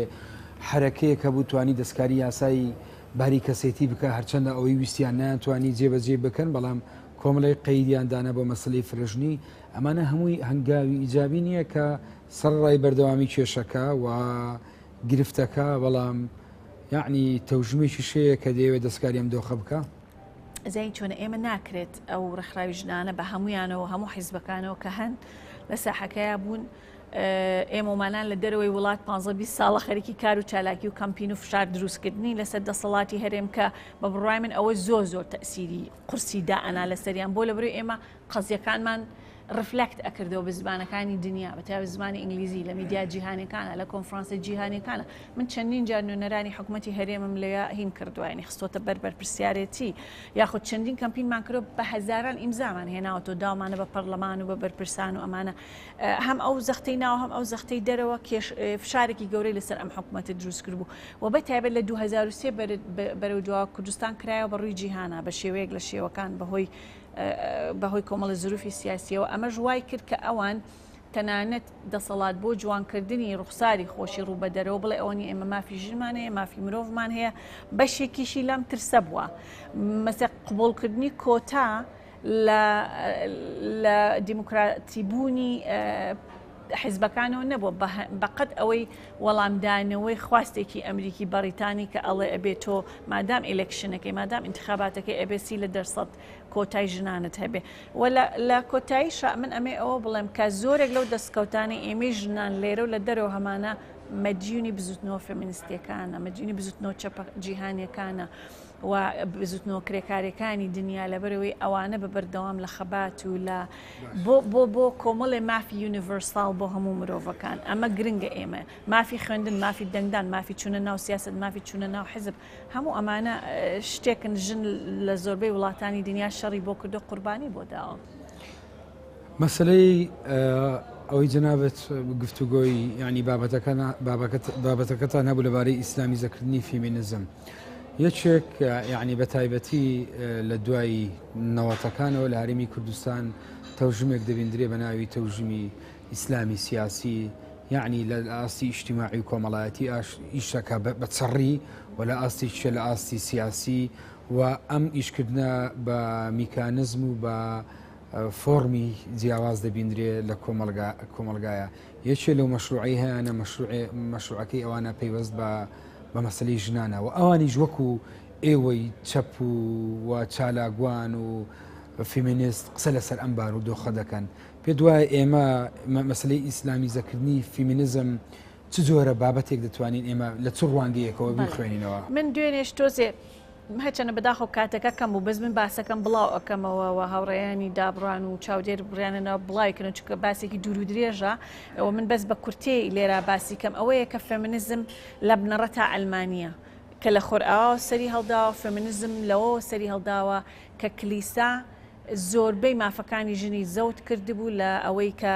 حەرەکەیەک هەبوو توانی دەستکاری یاسای باری کەسێتی بکا، هەرچەندە ئەوەی ویستیان نەیانتوانی جێبەجێی بکەن، بەڵام کۆمەڵێک قەیدیان دانا بۆ مەسەلەی فرەژنی، ئەمانە هەمووی هەنگاوی ئیجابی نییە کە سەرەڕای بەردەوامی کێشەکە و گرفتەکە، بەڵام یەعنی تەوژمێکیش هەیە کە دەیەوێت دەستکاری ئەم دۆخە بکا. ئەزانی چۆنە ئێمە ناکرێت ئەو ڕێکخراوی ژنانە بە هەموویانەوە هەموو حیزبەکانەوە کە هەن لە ساحەکەیا بوون، ئێمەمانان لە دەرەوەی وڵات 15 20 ساڵە خەریکی کار و چالاکی و کەمپین و فشار دروستکردنی لەسەر دەسەڵاتی هەرێم کە بە بڕوای من ئەوە زۆر زۆر تەسیری قورسی دائەنا لەسەریان بۆ لەبەرئەوەی ئێمە قەزیەکانمان reflect ئەکردەوە بە زمانەکانی دنیا بە تایبەت زمانی ئینگلیزی لە میدیا جیهانیەکانە لە کۆنفرانسە جیهانیەکانە من چەندین جار نوێنەرانی حکوومەتی هەرێمم لەوێ هین کردووە یعنی خستۆتە بەر بەرپرسیارێتی یاخود چەندین کەمپینمان کردووە بە هەزاران ئیمزامان هێناوەتەوە داومانە بە پەرلەمان و بە بەرپرسان و ئەمانە هەم ئەو زەختەی ناو هەم ئەو زەختەی دەرەوە کێش فشارێکی گەورەی لەسەر ئەم حکوومەتە دروست کردبوو و بە تایبەت لە 2003 بەرەو دوا کوردستان کرایەوە بە ڕووی جیهانە بە شێوەیەک لە شێوەکان بەهۆی بەهۆی کۆمەڵە زروفی سیاسیەوە ئەمەش وای کرد کە ئەوان تەنانەت دەسەڵات بۆ جوانکردنی ڕوخساری خۆشی ڕوو بە دەرەوە بڵێ ئەوەنی ئێمە مافی ژنمان هەیە مافی مرۆڤمان هەیە بەشێکیشی لەم ترسە بووە مەسە قبوڵکردنی کۆتا لە لە دیموکراتی بوونی حیزبەکانەوە نەبووە بەقەد ئەوەی وەڵامدانەوەی خواستێکی ئەمریکی بەڕیتانی کە ئەڵێ ئەبێ تۆ مادام election ەکەی مادام ئینتخاباتەکەی ئەبێ سی لە دەرسەد کۆتای ژنانت هەبێ و لە کۆتاییشا من ئەمێ ئەوە بڵێم کە زۆرێک لەو دەستکەوتانەی ئێمەی ژنان لێرە و لە دەرەوە هەمانە مەدیونی بزوتنەوە فێمینستیەکانە مەدیونی بزوتنەوە چەپە جیهانیەکانە و بزوتنەوە کرێکاریەکانی دنیا لەبەرئەوەی ئەوانە بە بەردەوام لە خەبات و لە بۆ بۆ بۆ کۆمەڵێ مافی universal بۆ هەموو مرۆڤەکان ئەمە گرنگە ئێمە مافی خوێندن مافی دەنگدان مافی چوونە ناو سیاست مافی چوونە ناو حزب هەموو ئەمانە شتێکن ژن لە زۆربەی وڵاتانی دنیا شەڕی بۆ کردو قوربانی بۆ داوە. مەسەلەی ئەوەی جەنابت گفتوگۆی یعنی بابەتەکەتان هەبوو لەبارەی ئیسلامیزەکردنی فیمینزم یەکێک یعنی بە تایبەتی لە دوای نەوەتەکانەوە لە هەرێمی کوردستان تەوژمێک دەبیندرێ بە ناوی تەوژمی ئیسلامی سیاسی یعنی لە ئاستی ئیجتیماعی و کۆمەڵایەتی ئیشەکە بە چڕی و لە ئاستی چێ لە ئاستی سیاسی و ئەم ئیشکردنە بە میکانزم و بە فۆڕمی جیاواز دەبیندرێ لە کۆمەڵگا کۆمەڵگایە یەکێ لەو مەشروعەی هەیانە مەشروعێ مەشروعەکەی ئەوانە پەیوەست بە بە مەسەلەی ژنانە و ئەوانیش وەکو ئێوەی چەپ و و چالاکوان و فیمینیست قسە لەسەر ئەم بارودۆخە دەکەن. پێت وایە ئێمە مەسەلەی ئیسلامیزەکردنی فیمینزم چ جۆرە بابەتێک دەتوانین ئێمە لە چ ڕوانگەیەکەوە بیخوێنینەوە؟ من دوێنێش تۆزێ هەرچەنە بەداخەوە کاتەکە کەم بوو بەس من باسەکەم بڵاو ئەکەمەوە و هاوڕێیانی دابڕان و چاودێر بڕیانە ناو بڵاوی کردن چونکە باسێکی دوور و درێژە ئەوە من بەس بە کورتەی لێرا باسی کەم ئەوەیە کە فێمینیزم لە بنەڕەتا عەلمانییە کە لە خۆرئاواوە سەری هەڵداوە فێمینیزم لەوەوە سەری هەڵداوە کە کلیسا زۆربەی مافەکانی ژنی زەوت کردبوو لە ئەوەی کە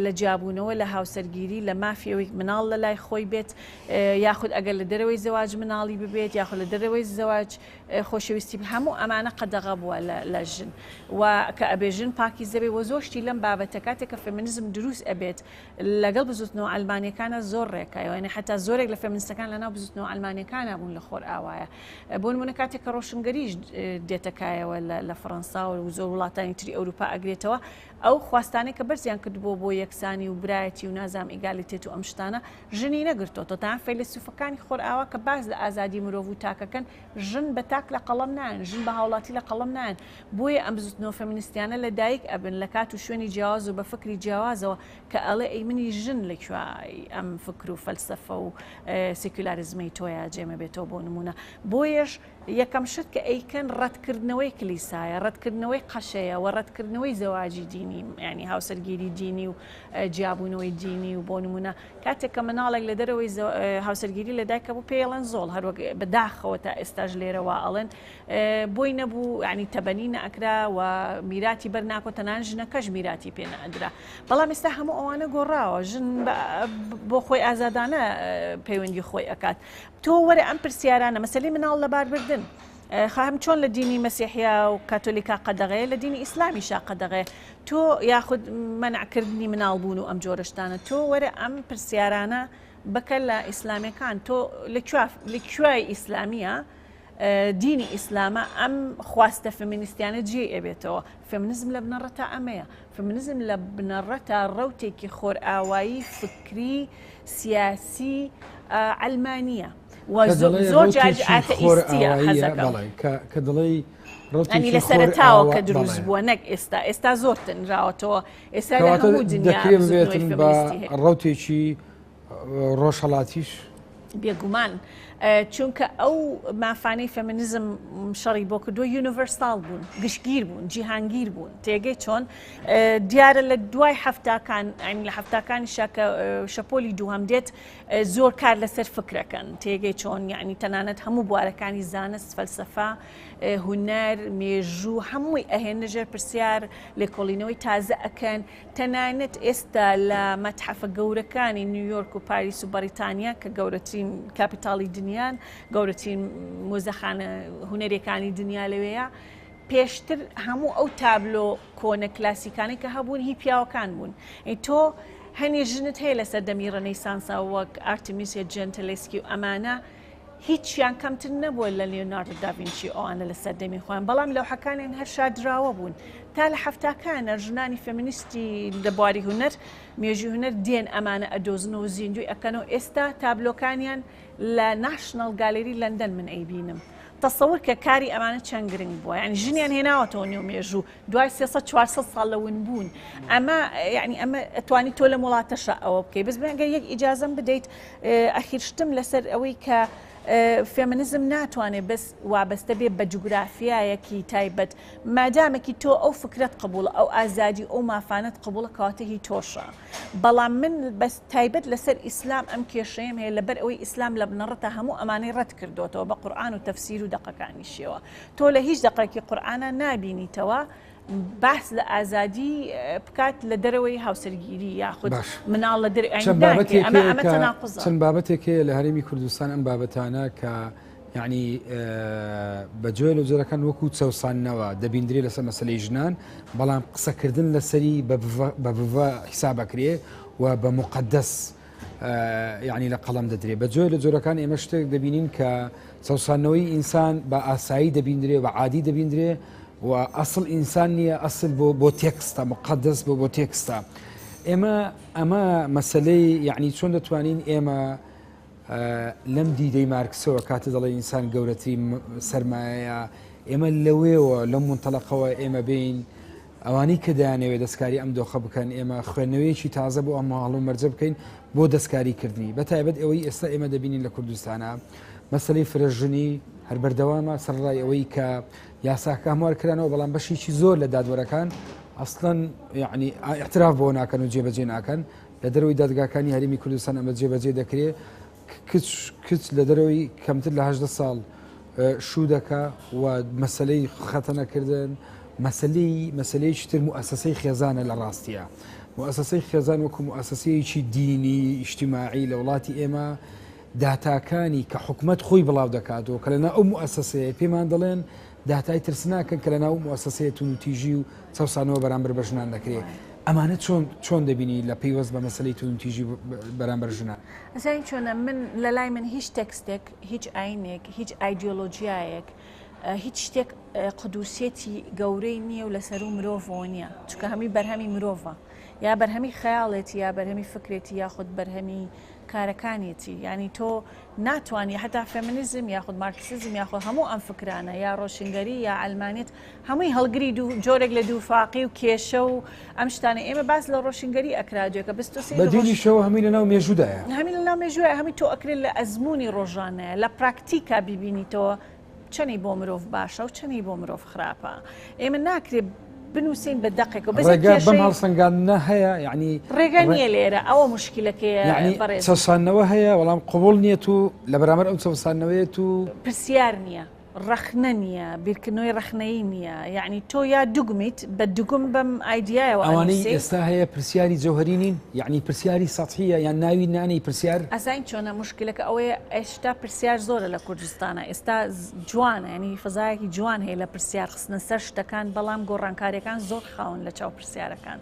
لە جیابوونەوە لە هاوسەرگیری لە مافی ئەوەی مناڵ لە لای خۆی بێت یاخود ئەگەر لە دەرەوەی زەواج مناڵی ببێت یاخود لە دەرەوەی زەواج خۆشەویستی هەموو ئەمانە قەدەغە بووە لە ژن و کە ئەبێ ژن پاکیزە بێ وە زۆر شتی لەم بابەتە کاتێک کە فێمینیزم دروست ئەبێت لەگەڵ بزوتنەوە عەلمانیەکانە زۆر ڕێکە یانی حتا زۆرێک لە فێمینستەکان لەناو بزوتنەوە عەلمانیەکانە بوون لە خۆرئاوایە بۆ نمونە کاتێک کە ڕۆشنگەریش دێتە کایەوە لە فەڕەنسا و زۆر وڵاتانی تری ئەوروپا ئەگرێتەوە ئەو خواستانەی کە بەرزیان کردبووە بۆ یەکسانی و برایەتی و نازام égalité و ئەم شتانە ژنی نەگرتۆتەوە تەنها فەیلەسوفەکانی خۆرئاوا کە باس لە ئازادی مرۆڤ و تاکەکەن ژن بە تاک لە قەڵەم نایەن ژن بە هاوڵاتی لە قەڵەم نایەن بۆیە ئەم بزوتنەوە فێمینستیانە لە دایک ئەبن لە کات و شوێنی جیاواز و بە فکری جیاوازەوە کە ئەڵێ ئەی منی ژن لە کوێی ئەم فکر و فەلسەفە و سیکولاریزمەی تۆیا جێمە بێتەوە بۆ نمونە بۆیەش یەکەم شت کە ئەیکەن ڕەتکردنەوەی کلیسایە ڕەتکردنەوەی قەشەیە و ڕەتکردنەوەی زەواجی دینی یانی هاوسەرگیری دینی و جیابوونەوەی دینی و بۆ نمونە کاتێک کە مناڵێک لە دەرەوەی هاوسەرگیری لە دایکە بوو پێی ئەڵێن زۆڵ هەروەک بەداخەوە تا ئێستاش لێرە وا ئەڵێن بۆی نەبوو یانی تەبەنی نەئەکرا و میراتی بەر ناکۆ تەنان ژنەکەش میراتی پێ نەئەدرا بەڵام ئێستا هەموو ئەوانە گۆڕاوە ژن بۆ خۆی ئازادانە پەیوەندی خۆی ئەکات تۆ وەرە ئەم پرسیارانە مەسەلەی مناڵ لەباربردن خاهم چۆن لە دینی مەسیحیا و کاتۆلیکا قەدەغەیە لە دینی ئیسلامیشا قەدەغەیە تۆ یاخود مەنعکردنی مناڵ بوون و ئەم جۆرە شتانە تۆ وەرە ئەم پرسیارانە بکە لە ئیسلامیەکان تۆ لە کوای ئیسلامیە دینی ئیسلامە ئەم خواستە فێمینیستیانە جێی ئەبێتەوە. فێمینیزم لە بنەڕەتا ئەمەیە. فێمینیزم لە بنەڕەتا ڕەوتێکی خۆرئاوایی فکری سیاسی عەلمانییە و کە دەڵێی زۆر جاریش ڕەوتێکی ئاتەئیستییە خۆرئاواییە، حەزەکەم. بەڵێ، کە کە دەڵێی یانی ڕەوتێکی لە سەرەتاوە خۆرئاوا کە دروست بەڵێ. بووە نەک ئێستا، ئێستا زۆر تەنراوەتەوە، ئێستا لە کەواتە هەموو دنیا دەکرێ بزووتنەوەی ببێتن بە فێمینیستی هەیە. ڕەوتێکی ڕۆژهەڵاتیش؟ بێگومان چونکە ئەو مافانەی فێمینیزم شەڕی بۆ کردووە universal بوون، گشتگیر بوون، جیهانگیر بوون. تێگەی چۆن؟ دیارە لە دوای حەفتاکان، یانی لە حەفتاکانیشا کە شەپۆلی دووهەم دێت زۆر کار لەسەر فکرەکەن. تێگەی چۆن؟ یانی تەنانەت هەموو بوارەکانی زانست، فەلسەفە، هونەر، مێژوو هەمووی ئەهێننە ژێر پرسیار، لێکۆڵینەوەی تازە ئەکەن. تەنانەت ئێستا لە مەتحەفە گەورەکانی نیویۆرک و پاریس و بەڕیتانیا کە گەورەترین کاپیتاڵی دنیان، گەورەترین مۆزەخانە هونەریەکانی دنیا لەوێیە، پێشتر هەموو ئەو تابلۆ کۆنە کلاسیکانەی کە هەبوون هی پیاوەکان بوون. تۆ هەنێ ژنت هەیە لە سەردەمی ڕێنەیسانسا وەک ئارتمیسیا جێنتلێسکی و ئەمانە، هیچیان کەمتر نەبووە لە لیۆناردۆ داڤینچی ئەوانە لە سەردەمی خۆیان، بەڵام لەوحەکانیان هەر شاردراوە بوون. تا لە حەفتاکانە ژنانی فێمینیستی لە بواری هونەر، مێژووی هونەر دێن ئەمانە ئەدۆزنەوە و زیندووی ئەکەنەوە، ئێستا تابلۆکانیان لە ناشناڵ گالێری لەندەن من ئەیبینم. تەسەور کە کاری ئەمانە چەند گرنگ بووە. یانی ژنیان هێناوەتەوە نێو مێژوو. دوای 300 400 ساڵ لە ونبوون ئەمە یعنی ئەمە ئەتوانی تۆ لەم وڵاتەشە ئەوە بکەی بەس ئەگەر یەک ئیجازەم بدەیت ئەخیر شتم لەسەر ئەوەی کە فێمنزم ناتوانێت بەس وابەستە بێ بە جوگرافیایەکی تایبەت مادامێکی تۆ ئەو فکرەت قبوڵە ئەو ئازادی ئەو مافانەت قبوڵە کەواتە هی تۆشە بەڵام من بەس تایبەت لەسەر ئیسلام ئەم کێشەیەم هەیە لەبەر ئەوەی ئیسلام لە بنەڕەتا هەموو ئەمانەی ڕەت کردوتەوە بە قورئان و تەفسیر و دەقەکانیشیەوە تۆ لە هیچ دەقێکی قورئانا نابینیتەوە باس لە ئازادی بکات لە دەرەوەی هاوسەرگیری یاخود باش. مناڵ لە دەر چەند بابەتێک ئەمە هەیە ئەمە کە تەناقوزە. چەند بابەتێک هەیە لە هەرێمی کوردستان ئەم بابەتانە کە یعنی بە جۆرە لە جۆرەکان وەکو چەوساندنەوە دەبیندرێ لەسەر مەسەلەی ژنان بەڵام قسەکردن لەسەری بە بڤە حیساب ئەکرێ و بە موقەدەس یعنی لە قەڵەم دەدرێ بە جۆرە لە جۆرەکان ئێمە شتێک دەبینین کە چەوساندنەوەی ئینسان بە ئاسایی دەبیندرێ بە عادی دەبیندرێ و ئەسڵ ئینسان نییە ئەسل بۆ بۆ تێکستە مقدس بۆ بۆ تێکستە ئێمە ئەمە مەسلەی یعنی چۆن دەتوانین ئێمە لەم دیدەی مارکسەوە کاتە دەڵێ ئینسان گەورەترین سەرمایەیە ئێمە لەوێوە لەم منتەلەقەوە ئێمە بین. ئەوانەی کە دەیانەوێت دەستکاری ئەم دۆخە بکەن ئێمە خوێندنەوەیەکی تازە بۆ ئەم هەڵومەرجە بکەین بۆ دەستکاری کردنی بە تایبەت ئەوەی ئێستا ئێمە دەبینین لە کوردستانە مەسلەی فرەژنی هەر بەردەوامە سەرڕای ئەوەی کە یاساکە هەموار کرانەوە بەڵام بەشێکی زۆر لە دادوەرەکان ئەسڵەن یعنی اعتراف بۆ ناکەن و جێبەجێ ناکەن لە دەرەوەی دادگاکانی هەرێمی کوردستان ئەمە جێبەجێ دەکرێت کچ کچ لە دەرەوەی کەمتر لە هەدە ساڵ شوو دەکا و مەسلەی خەتەنەکردن مەسلەی مەسلەیەکی تر موئەسەسەی خێزانە لە ڕاستیە موئەسەسەی خێزان وەکو موئەسەسەیەکی دینی ئیجتیماعی لە وڵاتی ئێمە داتاکانی کە حکومەت خۆی بڵاو دەکاتەوە کە لەناو ئەو موئەسەسەیە پێمان دەڵێن داتای ترسناکن کە لەناو موئەسەسەیە توندوتیژی و چەوسانەوە بەرامبەر بە ژنان دەکرێت ئەمانە چۆن چۆن دەبینی لە پەیوەست بە مەسلەی توندوتیژی بەرامبەر ژنان؟ ئەزانی چۆنە من لە لای من هیچ تێکستێک هیچ ئاینێک هیچ ئایدیۆلۆژیایەک هیچ شتێک قدوسیەتی گەورەی نییە و لەسەرو مرۆڤەوە نییە چونکە هەمووی بەرهەمی مرۆڤە یا بەرهەمی خەیاڵێتی یا بەرهەمی فکرێتی یاخود بەرهەمی کارەکانیەتی یانی تۆ ناتوانی هەتا فێمنیزم یاخود مارکسیزم یاخود هەموو ئەم فکرانە یا ڕۆشنگەری یا عەلمانیەت هەمووی هەڵگری دوو جۆرێک لە دووفاقی و کێشە و ئەم شتانە ئێمە باس لە ڕۆشنگەری ئەکرا دوێکە بەس تۆ سەیری بە دینیشەوە هەمووی لەناو مێژوودایە هەمی لەناو مێژووە هەمی تۆ ئەکرێت لە ئەزموونی ڕۆژانەیە لە پراکتیکا بیبینیتەوە چەنی بۆ مرۆڤ باشە و چەنی بۆ مرۆڤ خراپە ئێمە ناکرێت بنووسین بە دەقێک و بەس ڕێگا بەم هەڵسەنگاندنە هەیە یعنی ڕێگا نییە لێرە ئەوە مشکلەکەیە یعنی بەڕێز چەوساندنەوە هەیە بەڵام قبوڵ نییە و لە بەرامبەر ئەو چەوساندنەوەیەت و پرسیار نییە ڕەخنە نییە، بیرکردنەوەی ڕەخنەیی نییە، یەعنی تۆ یا دوگمیت بە دوگم بەم ئایدیایەوە ئەوانەی ئەنووسی. ئێستا هەیە پرسیاری جەوهەری نین؟ یەعنی پرسیاری سەتحییە یان ناوی نانێی پرسیار؟ ئەزانی چۆنە موشکیلەکە ئەوەیە ئێشتا پرسیار زۆرە لە کوردستانا ئێستا جوانە یەعنی فەزایەکی جوان هەیە لە پرسیار خستنە سەر شتەکان بەڵام گۆڕانکاریەکان زۆر خاون لە چاو پرسیارەکان.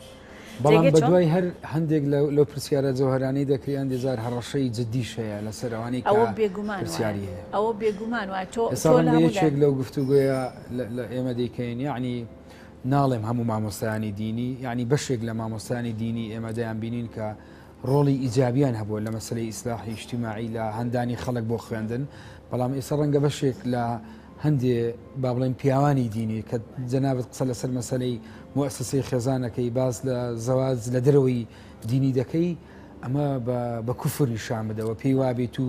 بەڵام بە دوای هەر هەندێک لەو پرسیارە جەوهەرانەی دەکرێت هەندێک جار هەڕەشەی جدیش هەیە لەسەر ئەوانەی کە پرسیاری هەیە. ئەوە بێگومان وایە تۆ ئێستا ڕەنگە یەکێک لەو گفتوگۆیە لە ئێمە دەیکەین یەعنی ناڵێم هەموو مامۆستایانی دینی یەعنی بەشێک لە مامۆستایانی دینی ئێمە دەیان بینین کە ڕۆڵی ئیجابیان هەبووە لە مەسلەی ئیسلاحی ئیجتیماعی لە هەندانی خەڵک بۆ خوێندن بەڵام ئێستا ڕەنگە بەشێک لە هەندێ با بڵێین پیاوانی دینی کە جەنابت قسە لەسەر مەسەلەی موئەسەسەی خێزانەکەی باس لە زەواج لە دەرەوەی دینی دەکەی ئەمە بە کوفر نیشان بدەوە پێی وابێت و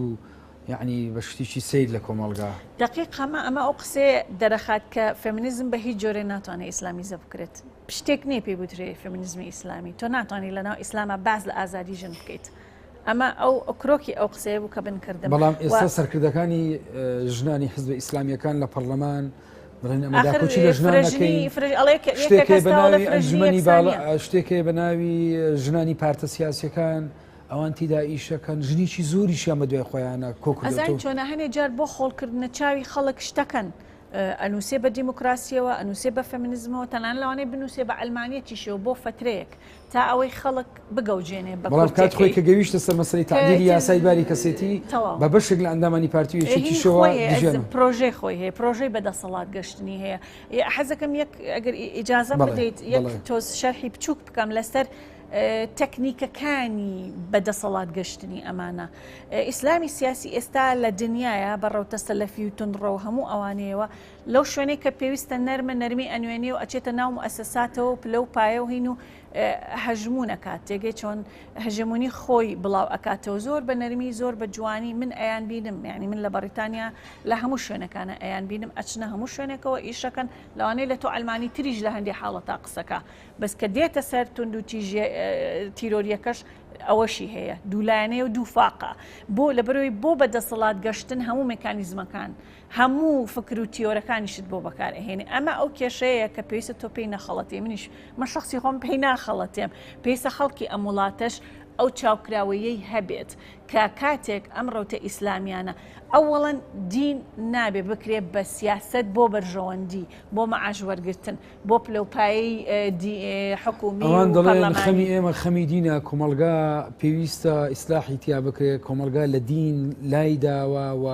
یعنی بە شتێکی سیر لە کۆمەڵگا. دەقیق هەمە ئەمە ئەو قسەیە دەرەخات کە فێمینیزم بە هیچ جۆرێ ناتوانێت ئیسلامیزە بکرێت شتێک نییە پێی بوترێ فێمینیزمی ئیسلامی تۆ ناتوانانی لەناو ئیسلاما باس لە ئازادی ژن بکەیت ئەمە ئەو کرۆکی ئەو قسەیە بوو کە بن کردم. بەڵام ئێستا سەرکردەکانی ژنانی حزبە ئیسلامییەکان لە پەڕلەمان دەڵێن ئەمە داکۆکی لە ژنان نەکەین، شتێک هەیە بە ناوی ئەنجومەنی باڵا، شتێک هەیە بە ناوی ژنانی پارتە سیاسییەکان، ئەوان تیدا ئیشەکەن، ژنێکی زۆریشیان بە دوای خۆیانە کۆ کردۆتەوە. ئەزانی چۆنە هەنێ جار بۆ خۆڵکردنە چاوی خەڵک شتەکەن ئەنووسێ بە دیموکراسییەوە، ئەنووسێ بە فێمینیزمەوە، تەنانەت لەوانەیە بنووسێ بە عەلمانیەتیشەوە بۆ فەترەیەک. تا ئەوەی خەڵک بگەوجێنێ بە بەڵام کات خۆی کورتەکەی. کە گەویشتە سەر مەسەلەی کە تەعدیلی ئیتر یاسای باری کەسێتی تەواو. بە بەشێک لە ئەندامانی پارتی و هی یەکێتیشەوە خۆی هەیە دژیان. پرۆژەی خۆی هەیە پرۆژەی بە دەسەڵات گەشتنی هەیە حەزەکەم یەک ئەگەر ئیجازەم بەڵێ بدەیت یەک بەڵێ. تۆز شەرحی بچووک بکەم لەسەر تەکنیکەکانی بە دەسەڵات گەشتنی ئەمانە ئیسلامی سیاسی ئێستا لە دنیاە بە ڕەوتە سەلەفی و توندڕەو هەموو ئەوانەیەوە لەو شوێنەی کە پێویستە نەرمە نەرمی ئەنوێنێ و ئەچێتە ناو موئەسەساتەوە و پلە و پایە و هین و هەژموون ئەکات تێگەی چۆن هەژەمونی خۆی بڵاو ئەکاتەوە زۆر بە نەرمی زۆر بە جوانی من ئەیان بینم یعنی من لە بەڕیتانیا لە هەموو شوێنەکانە ئەیان بینم ئەچنە هەموو شوێنێکەوە ئیشەکەن لەوانەیە لە تۆ ئەلمانی تریش لە هەندێ حاڵەتا قسەکە بەس کە دێتە سەر توند و تیژیە تیرۆریەکەش ئەوەشی هەیە دوولایەنەیە و دووفاقە بۆ لەبەرەوەی بۆ بە دەسەڵات گەشتن هەموو مکانیزمەکان هەموو فکر و تیۆرەکانیشت بۆ بەکار ئەهێنێ ئەمە ئەو کێشەیە کە پێویستە تۆ پێی نەخەڵەتێ منیش من شخصی خۆم پێی ناخەڵەتێم پێویستە خەڵکی ئەم وڵاتەش ئەو چاوکراوەیەی هەبێت کە کاتێک ئەم ڕەوتە ئیسلامیانە ئەوەڵەن دین نابێ بکرێ بە سیاسەت بۆ بەرژەوەندی بۆ مەعاش وەرگتن بۆ پلەوپایەی حکومی ئەوان و دەڵێن پەرلەمانی. خەمی ئێمە خەمی دینە، کۆمەڵگا پێویستە ئیسلاحی تیا بکرێت، کۆمەڵگا لە دین لای داوە و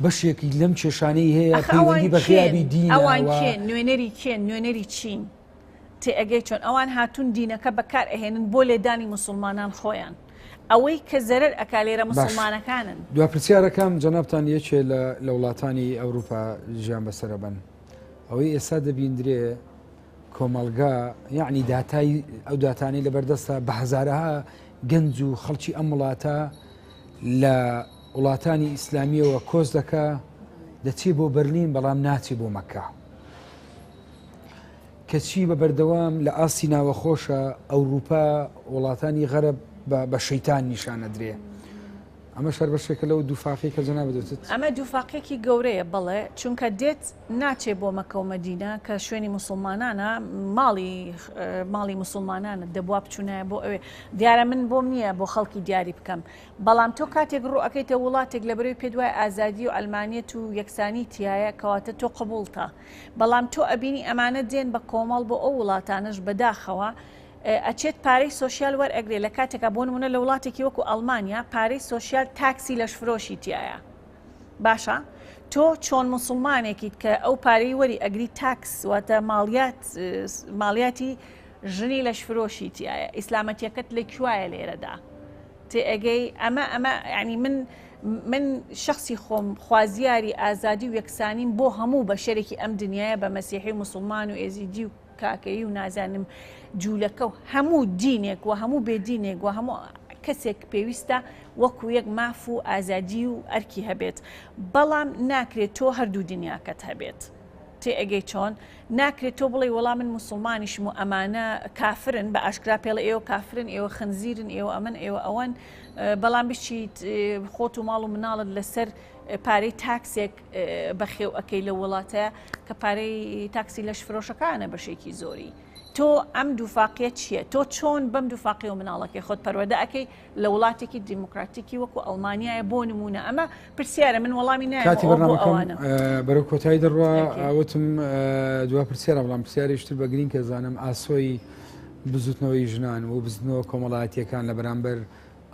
بەشێکی لەم کێشانەی هەیە ئەخ ئەوان پەیوەندی بە کێن؟ غیابی دینە ئەوان و کێن؟ نوێنەری کێن؟ نوێنەری چین؟ تێئەگەی چۆن ئەوان هاتوون دینەکە بەکار ئەهێنن بۆ لێدانی موسڵمانان خۆیان ئەوەی کە زەرەر ئەکا لێرە باش موسڵمانەکانن. دوا پرسیارەکەم جەنابتان یەکێ لە لە وڵاتانی ئەوروپا ژیان بەسەرەبەن ئەوەی ئێستا دەبیندرێ کۆمەڵگا یەعنی داتای ئەو داتانەی لەبەردەستە بە هەزارەها گەنج و خەڵکی ئەم وڵاتە لە وڵاتانی ئیسلامیەوە کۆچ دەکا دەچێ بۆ بەرلین بەڵام ناچێ بۆ مەکە کەچی بە بەردەوام لە ئاستی ناوەخۆشە ئەوروپا وڵاتانی غەرب بە شەیتان نیشانەدرێ. ئەمەش هەر بەشێکە لەو دووفاقیەی کە جەنابت وتت. ئەمە دووفاقیەکی گەورەیە بەڵێ، چونکە دێت ناچێ بۆ مەکە و مەدینە کە شوێنی موسڵمانانە، ماڵی ماڵی موسڵمانانە دەبوا بچونایە بۆ ئەوێ، دیارە من بۆم نییە بۆ خەڵکی دیاری بکەم، بەڵام تۆ کاتێک ڕوو ئەکەیتە وڵاتێک لەبەرەوەی پێت وایە ئازادی و عەلمانیەت و یەکسانی تیایە کەواتە تۆ قبوڵتە، بەڵام تۆ ئەبینی ئەمانە دێن بە کۆمەڵ بۆ ئەو وڵاتانەش بەداخەوە ئەچێت پارەی سۆشیال وەرئەگرێ لە کاتێکا بۆ نمونە لە وڵاتێکی وەکو ئەڵمانیا پارەی سۆشیال تاکسی لەشفرۆشی تایە باشە تۆ چۆن مسلمانێکیت کە ئەو پارەی وەری ئەگری تاکس واتە ماڵیات ماڵیاتی ژنی لەشفرۆشی تایە ئیسلامەتیەکەت لە کوایە لێرەدا تێئەگەی ئەمە ئەمە ینی من من شخصی خۆم خوازیاری ئازادی و یەکسانیم بۆ هەموو بەشەرێکی ئەم دنیاە بە مەسیحی و مسلمان و ئێزیدی و کاکەیی و نازانم جوولەکە و هەموو دینێک و هەموو بێ دینێک و هەموو کەسێک پێویستە وەکو یەک ماف و ئازادی و ئەرکی هەبێت بەڵام ناکرێت تۆ هەردوو دنیاکەت هەبێت تێئەگەی چۆن ناکرێت تۆ بڵێ وەڵا من موسڵمانیشم و ئەمانە کافرن بە ئاشکرا پێڵێ ئێوە کافرن ئێوە خنزیرن ئێوە ئەمن ئێوە ئەوەن بەڵام بچیت خۆت و ماڵ و مناڵت لەسەر پارەی تاکسێک بەخێو ئەکەی لەو وڵاتە کە پارەی تاکسی لەش فرۆشەکانە بەشێکی زۆری تۆ ئەم دووفاقیە چییە تۆ چۆن بەم دووفاقی و مناڵەکەی خۆت پەروەردە ئەەکەی لە وڵاتێکی دیموکراتیکی وەکو ئەڵمانیایە بۆ نمونە ئەمە پرسیارە من وەڵامی کاتی بەرنامەکەم بەرەو کۆتایی دەڕوا وتم دوا پرسیارە بەڵام پرسیارێکتر بە گرینگ کە زانم ئاسۆی بزوتنەوەی ژنان و بزوتنەوە کۆمەڵایەتیەکان لە بەرامبەر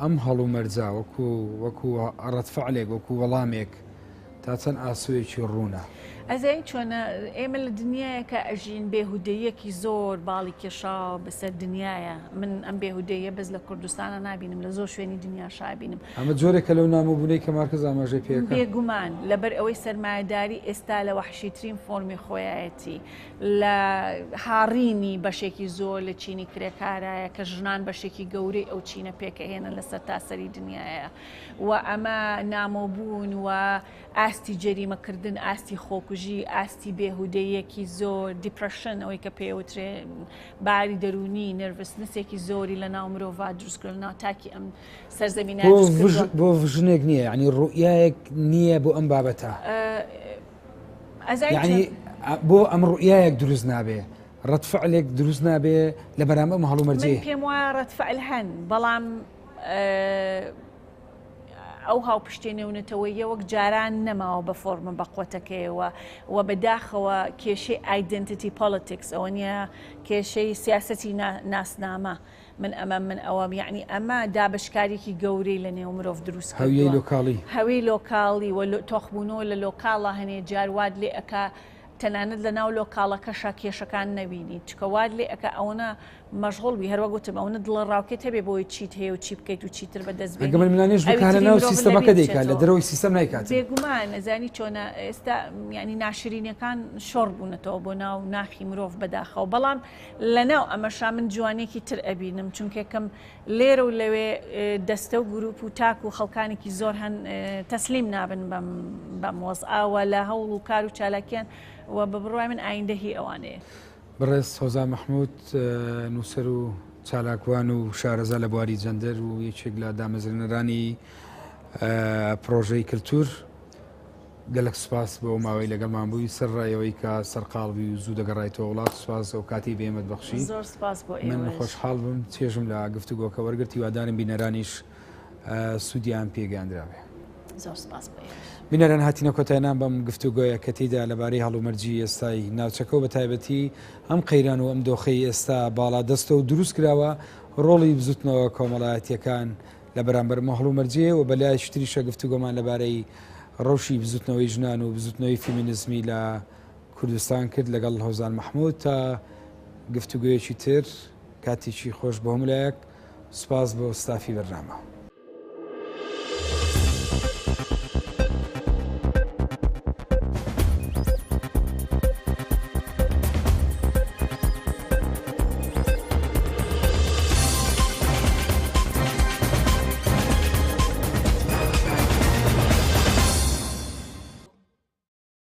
ئەم هەڵومەرجە وەکو وەکو ڕەدفعلێک وەکو وەڵامێک تا چەند ئاسۆیەکی ڕوونە؟ ئەزانی چۆنە ئێمە لە دنیایەکە ئەژین بێهودەیەکی زۆر باڵی کێشاوە بەسەر دنیاە من ئەم بێهودەیە بەس لە کوردستانە نابینم لە زۆر شوێنی دنیا شابینم ئەمە جۆرێکە لەو نامۆبوونەی کە مارکس ئاماژەی پێکا. بێگومان لەبەر ئەوەی سەرمایەداری ئێستا لە وەحشیترین فۆرمی خۆیایەتی لە هاڕینی بەشێکی زۆر لە چینی کرێکارایە کە ژنان بەشێکی گەورەی ئەو چینە پێکەهێنن لە سەرتاسەری دنیاە و ئەمە نامۆبوون و ئاستی جەریمەکردن ئاستی خۆکوژی ئاستی بێهودەیەکی زۆر depression ئەوەی کە پێوترێ باری دەرونی nervousness ێکی زۆری لە ناو مرۆڤ دروستکرد ناو تاکی ئەم سەرزەمینە بۆ ژنێک نییە ینی ڕوئیایەک نییە بۆ ئەم بابەتە. یعنی بۆ ئەم ڕوئیایەک دروست نابێ ڕەتفعلێک دروست نابێ لە بەرامبەر ئەم هەڵومەرجەیە؟ پێم وایە ڕەتفعل هەن بەڵام ئەو هاوپشتێ نێونەتەوەیە وەک جاران نەماوە بە فۆرمە بە قوتەکەیەوە و بەداخەوە کێشەی identity politics ئەوە نییە کێشەی سیاستی ناسنامە من ئەمەم من ئەوەم یەعنی ئەمە دابەشکاریەکی گەورەی لە نێو مرۆڤ دروست کردووە. هەویەی لۆکاڵی. هەوی لۆکاڵی و تۆخبوونەوە لە لۆکاڵا هەنێ جار وات لێ ئەکا تەنانەت لە ناو لۆکاڵەکەشا کێشەکان نەبینی چکە وات لێ ئەکا ئەوەنە مەشغوڵ بی هەروەک وتم ئەوەنە دڵەڕاوکێت هەبێ بۆی چیت هەیە و چی بکەیت و چیتر بەدەست بێنی ئەگەر ململانێش بکا لە ناو سیستەمەکە دەیکا لە دەرەوەی سیستەم نایکات. بێگومان ئەزانی چۆنە ئێستا یانی ناشرینیەکان شۆڕ بوونەتەوە بۆ ناو ناخی مرۆڤ بەداخەوە بەڵام لەناو ئەمەشا من جوانیەکی تر ئەبینم چونکێکم لێرە و لەوێ دەستە و گروپ و تاک و خەڵکانێکی زۆر هەن تەسلیم نابن بەم بەم وەزعە لە هەوڵ و کار و چالاکیان و بە بڕوای من ئایندە هی ئەوانەیە. بەڕێز هۆزان مەحمود نووسەر و چالاکوان و شارەزا لە بواری جەندەر و یەکێک لە دامەزرێنەرانی پڕۆژەی کلتور گەلەک سوپاس بۆ ئەو ماوەی لەگەڵمان بووی سەرڕای ئەوەی کە سەرقاڵ بووی و زوو دەگەڕایتەوە وڵات سوپاس ئەو کاتەی بە ئێمەت بەخشی زۆر سپاس بۆ من ئێوەش. خۆشحاڵ بووم چێژم لە گفتوگۆکە وەرگرت هیوادارم بینەرانیش سوودیان پێگەیاندرابێ. زۆر سپاس بۆ ئێوەش. بینەران هاتینە کۆتاییان بەم گفتوگۆیە کە تێیدا لەبارەی هەڵومەرجی ئێستای ناوچەکە و بەتایبەتی ئەم قەیران و ئەم دۆخەی ئێستا باڵادەستە و دروست کراوە ڕۆڵی بزوتنەوە کۆمەڵایەتیەکان لە بەرامبەر ئەم هەڵومەرجەیە و بە لایەکی تریشە گفتوگۆمان لەبارەی ڕەوشی بزوتنەوەی ژنان و بزوتنەوەی فیمینزمی لە کوردستان کرد لەگەڵ هۆزان مەحمود تا گفتوگۆیەکی تر کاتێکی خۆش بۆ هەموو لایەک سوپاس بۆ ستافی بەرنامە.